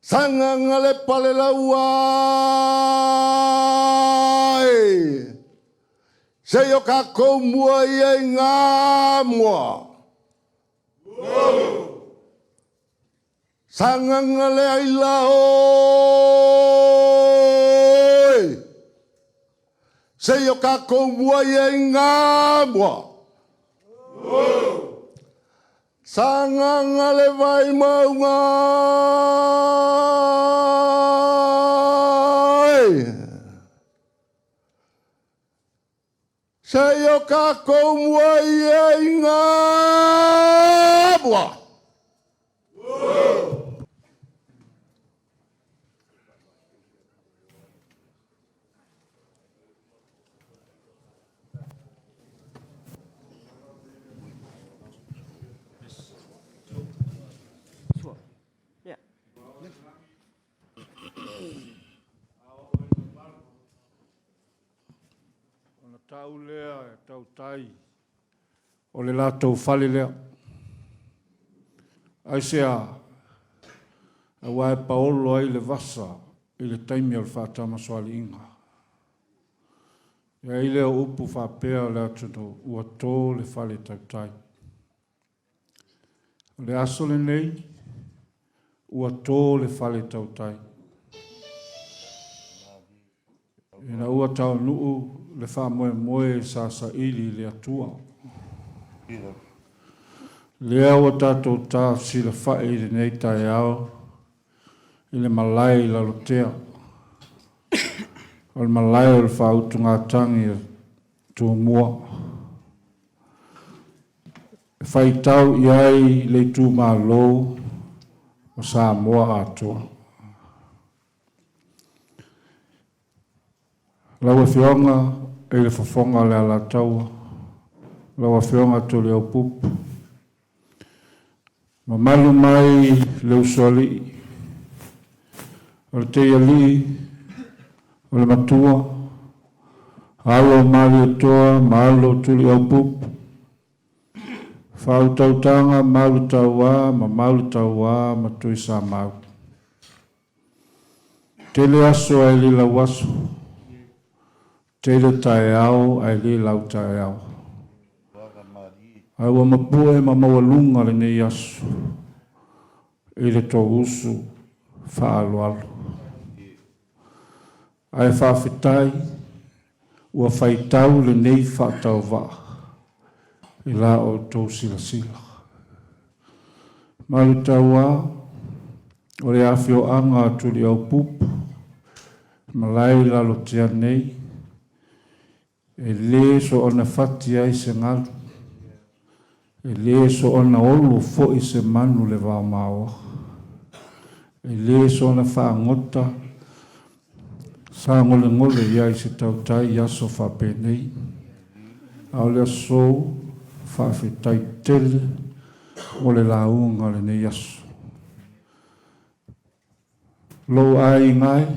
Sagaga le palelaua e. Se i o tatou mua ia i Gamua. Sagaga le aila oe. Se i o tatou mua ia i Gamua. Sagaga le Vaimauga e. Se i o tatou mua ia i Gamua. au lea e tautai o le latou fale lea. Aisea? Aua e paolo ai le vasa i le taimi o le faatamasoaliiga. E ai lea o upu faapea o le atunuu, ua to le fale tautai. O le aso lenei, ua to le fale tautai. Ina ua taunuu le faamoemoe sa saili i le Atua. Lea ua tatou tafesilafai i lenei taeao i le malae i Lalotea. O le malae o le faautugatagi a Tumua. E faitau i ai le itumalo o Samoa atoa. Lau Afioga i le Fofoga o le Alataua, lau Afioga Tuliaupupu, mamalu mai le Usoalii, o le Teialii, o le Matua, alo o Malietoa ma alo o Tuliaupupu, faautautaga Malutauā ma Malutauā ma Tuisamau. Tele aso ae le lau aso, tele taeao ae le lau taeao. Ae ua mapue ma maualuga lenei aso i le tou usu faaaloalo. Ae faafetai ua faitau lenei faatauvaa i la outou silasila. Malutauā, o le afioaga a Tuliaupupu, malae i Lalotea nei, E le soona fati ai se galu, e le soona olo foi se manu le vaomaoa, e le soona faagota sagolegole i ai se tautai i aso faapenei, a o le aso faafetai tele mo le lauga o lenei aso. Lou aiga e,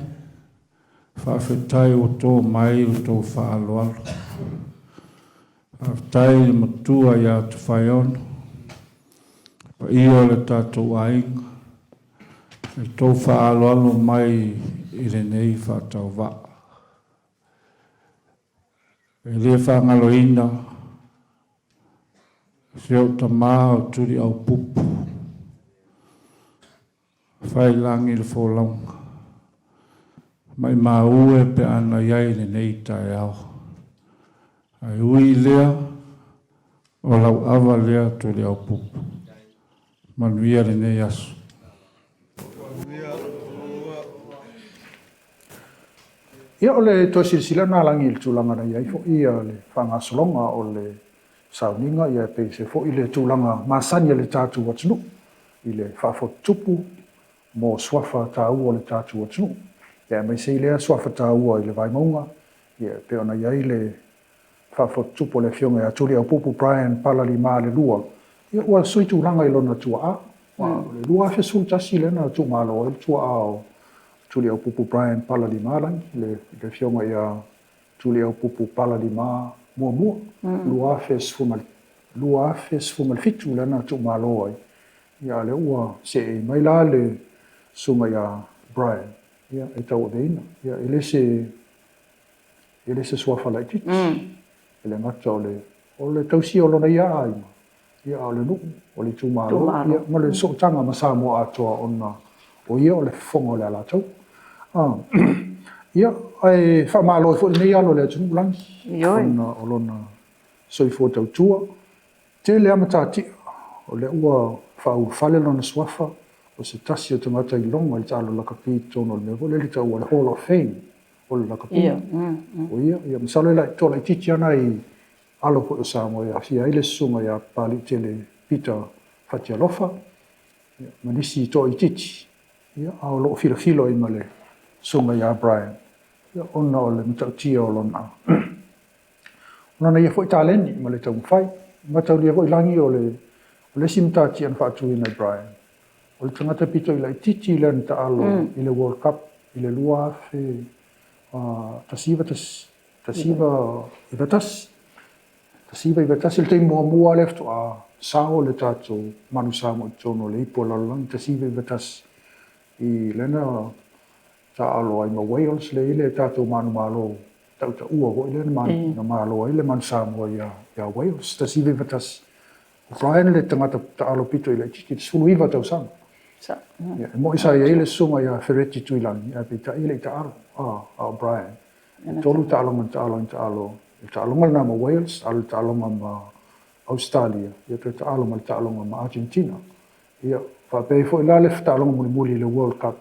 faafetai ua to mai lo tou faaaloalo. Faafetai i le matua ia Tofaeono, le paia o le tatou aiga, i le tou faaaloalo mai i lenei faatauvaa. E le faagaloina si ou tama o Tuliaupupu. Failangi le folauga. Maimau e pe ana i ai lenei taeao. Ae ui i lea, o lau ava lea Tuliaupupu. Manuia lenei aso. Ia, o le toe silasila lena a Lagi i le tulaga na i ai foi le faagasologa o le sauniga, ia e pei se foi le tulaga masani a le tatou atunuu i le faafotutupu mo suafa taua o le tatou atunuu, ia aemaise i lea suafa taua i le Vaimauga, ia e pei ona i ai le faafotutupu a le Afioga ia Tuliaupupu Brian Palalimalelua, ia ua sui tulaga i lona tuaa. Aua o le 2011 lea na tuumalo ai le tuaa o Tuliaupupu Brian Palalimalagi, le Afioga ia Tuliaupupu Palalima muamua, 2017 lea na tuumalo ai, ia a o lea ua seei mai la le Susuga ia Brian, ia e tauaveina. Ia e le se e le se suafa laitiiti. E le gata o le o le tausia o lona ia aiga, ia a o le nuu, o le itumalo, ia ma le sootaga ma Samoa atoa ona o ia o le fofoga o le Alataua. Ia, ae faamalo ai foi lenei alo i le atunuu Lagi, ona o lona soifua tautua. Tele lava matatia, o lea ua faaulufale lona suafa, o se tasi o tagata iloga i le taalo lakapi i totonu o le mea foi lea e taua o le Hall of Fame o le lakapi. O ia, ia masalo e toa laitiiti lava nai alo foi o Samoa e aafia ai le susuga ia Papaliitele Peter Fatialofa, ma nisi toaitiiti, ia, a o lo o filofilo ai ma le susuga ia Brian, ia, ona o le matautia o lona, o lona ia foi taleni ma le taumafai. E mataulia foi Lagi o le, o le isi matatia na faatuina e Brian, o le tagata pito i laitiiti lea na taalo i le World Cup i le 2000, 19 1991. 1991 le taimi muamua lea faatoa sao le tatou Manu Samoa i totonu o le Ipu o le Lalolagi 1991 i lea na taaalo ai ma Wales lea e i ai le tatou manumalo tautaua foi lea na malo ai le Manu Samoa ia Wales 1991. O Brian le tagata taalo pito i laitiiti, 19 tausaga. Ia, e moni sa i ai le susuga ia Fereti Tuilagi, ae peitai e le i taalo, a o Brian. E tolu taaloga na taalo ai, na taalo i le taaloga lena ma Wales, taalo i le taaloga ma Ausetalia, ia toe taalo ma le taaloga ma Argentina. Ia, faapea ai foi la le taaloga mulimuli i le World Cup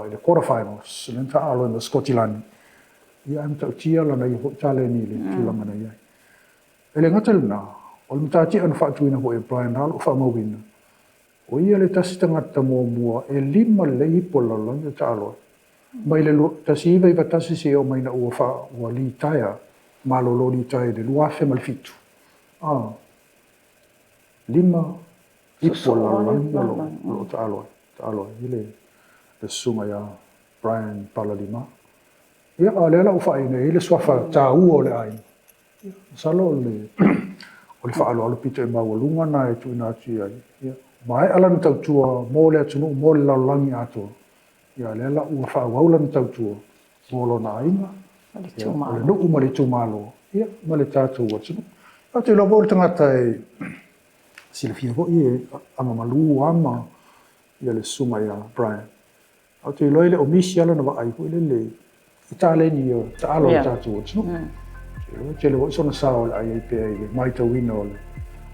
i le quarter finals, lea na taalo ai ma Sikotilani, ia ae matautia lana ia foi taleni i le tulaga na i ai. E le gata i lena, o le matatia na faatuina foi e Brian o lo o faamauina, o ia le tasi tagata muamua e lima lelei ipu o le lalolagi o taalo ai. Mai le 1991 seia oo mai ina ua faa, ua litaea, malolo litaea i le 2007, a, lima ipu o le lalolagi o lo o taalo ai, taalo ai le susuga ia Brian Palalima. Ia, a o lea la ua faaiu nei le suafa taua o le aiga. Masalo o le o le faaaloalo pito e maualuga na e tuuina atu i ai. Ia, maea lana tautua mo le atunuu, mo le lalolagi atoa. Ia, o lea la ua faaauau lana tautua mo lona aiga, ia, o le nuu ma le itumalo, ia, ma le tatou atunuu. Ou te iloa foi o le tagata e silafia foi e agamalu ama ia le susuga ia Brian. Ou te iloa e le o misi lava lana vaai foi lele i taleni o taalo a le tatou atunuu. Ou te iloa e tele foi sona sao o le a i ai pea i le matauina o le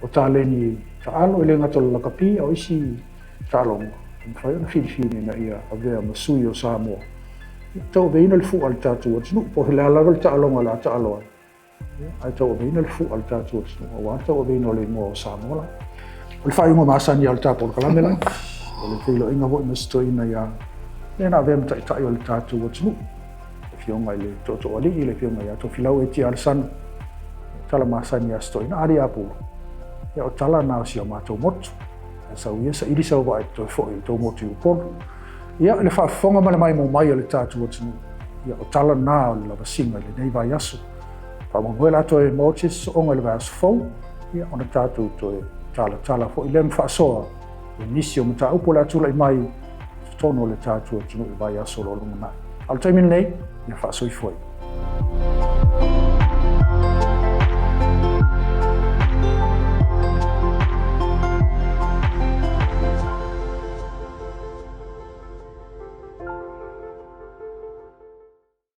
o taleni taalo, e le gata o le lakapi a o isi taaloga e mafai ona filifili ina ia avea ma sui o Samoa e tauaveina le fua a le tatou atunuu, po o le a lava le taaloga o le a taalo ai. Ae tauaveina le fua a le tatou atunuu aua le tauaveina o le igoa o Samoa la. O le faaiuga masani lava o le ta polokalame la, o le feiloaiga foi ma si toeaina ia lea na avea ma taitai o le tatou atunuu, le Afioga i le Tootooalii, le Afioga ia Tofilau Eti Alesana. O tala masani a si toeaina, alii apulu, ia o tala na o si o matou motu. Ae sau ia saili sau vaa e te toe foi i le tou motu i Upolu. Ia, le faafofoga ma le maimoa mai a le tatou atunuu, ia o tala na o le lavasiga i lenei vaiaso. Faamoemoe la toe maua se isi sooga i le vaiaso fou, ia ona tatou toe talatala foi lea ma faasoa i nisi o mataupu o le a tulai mai i totonu o le tatou atunuu i le vaiaso o lo o lumanai. A o le taimi lenei, ia faasoifua ia.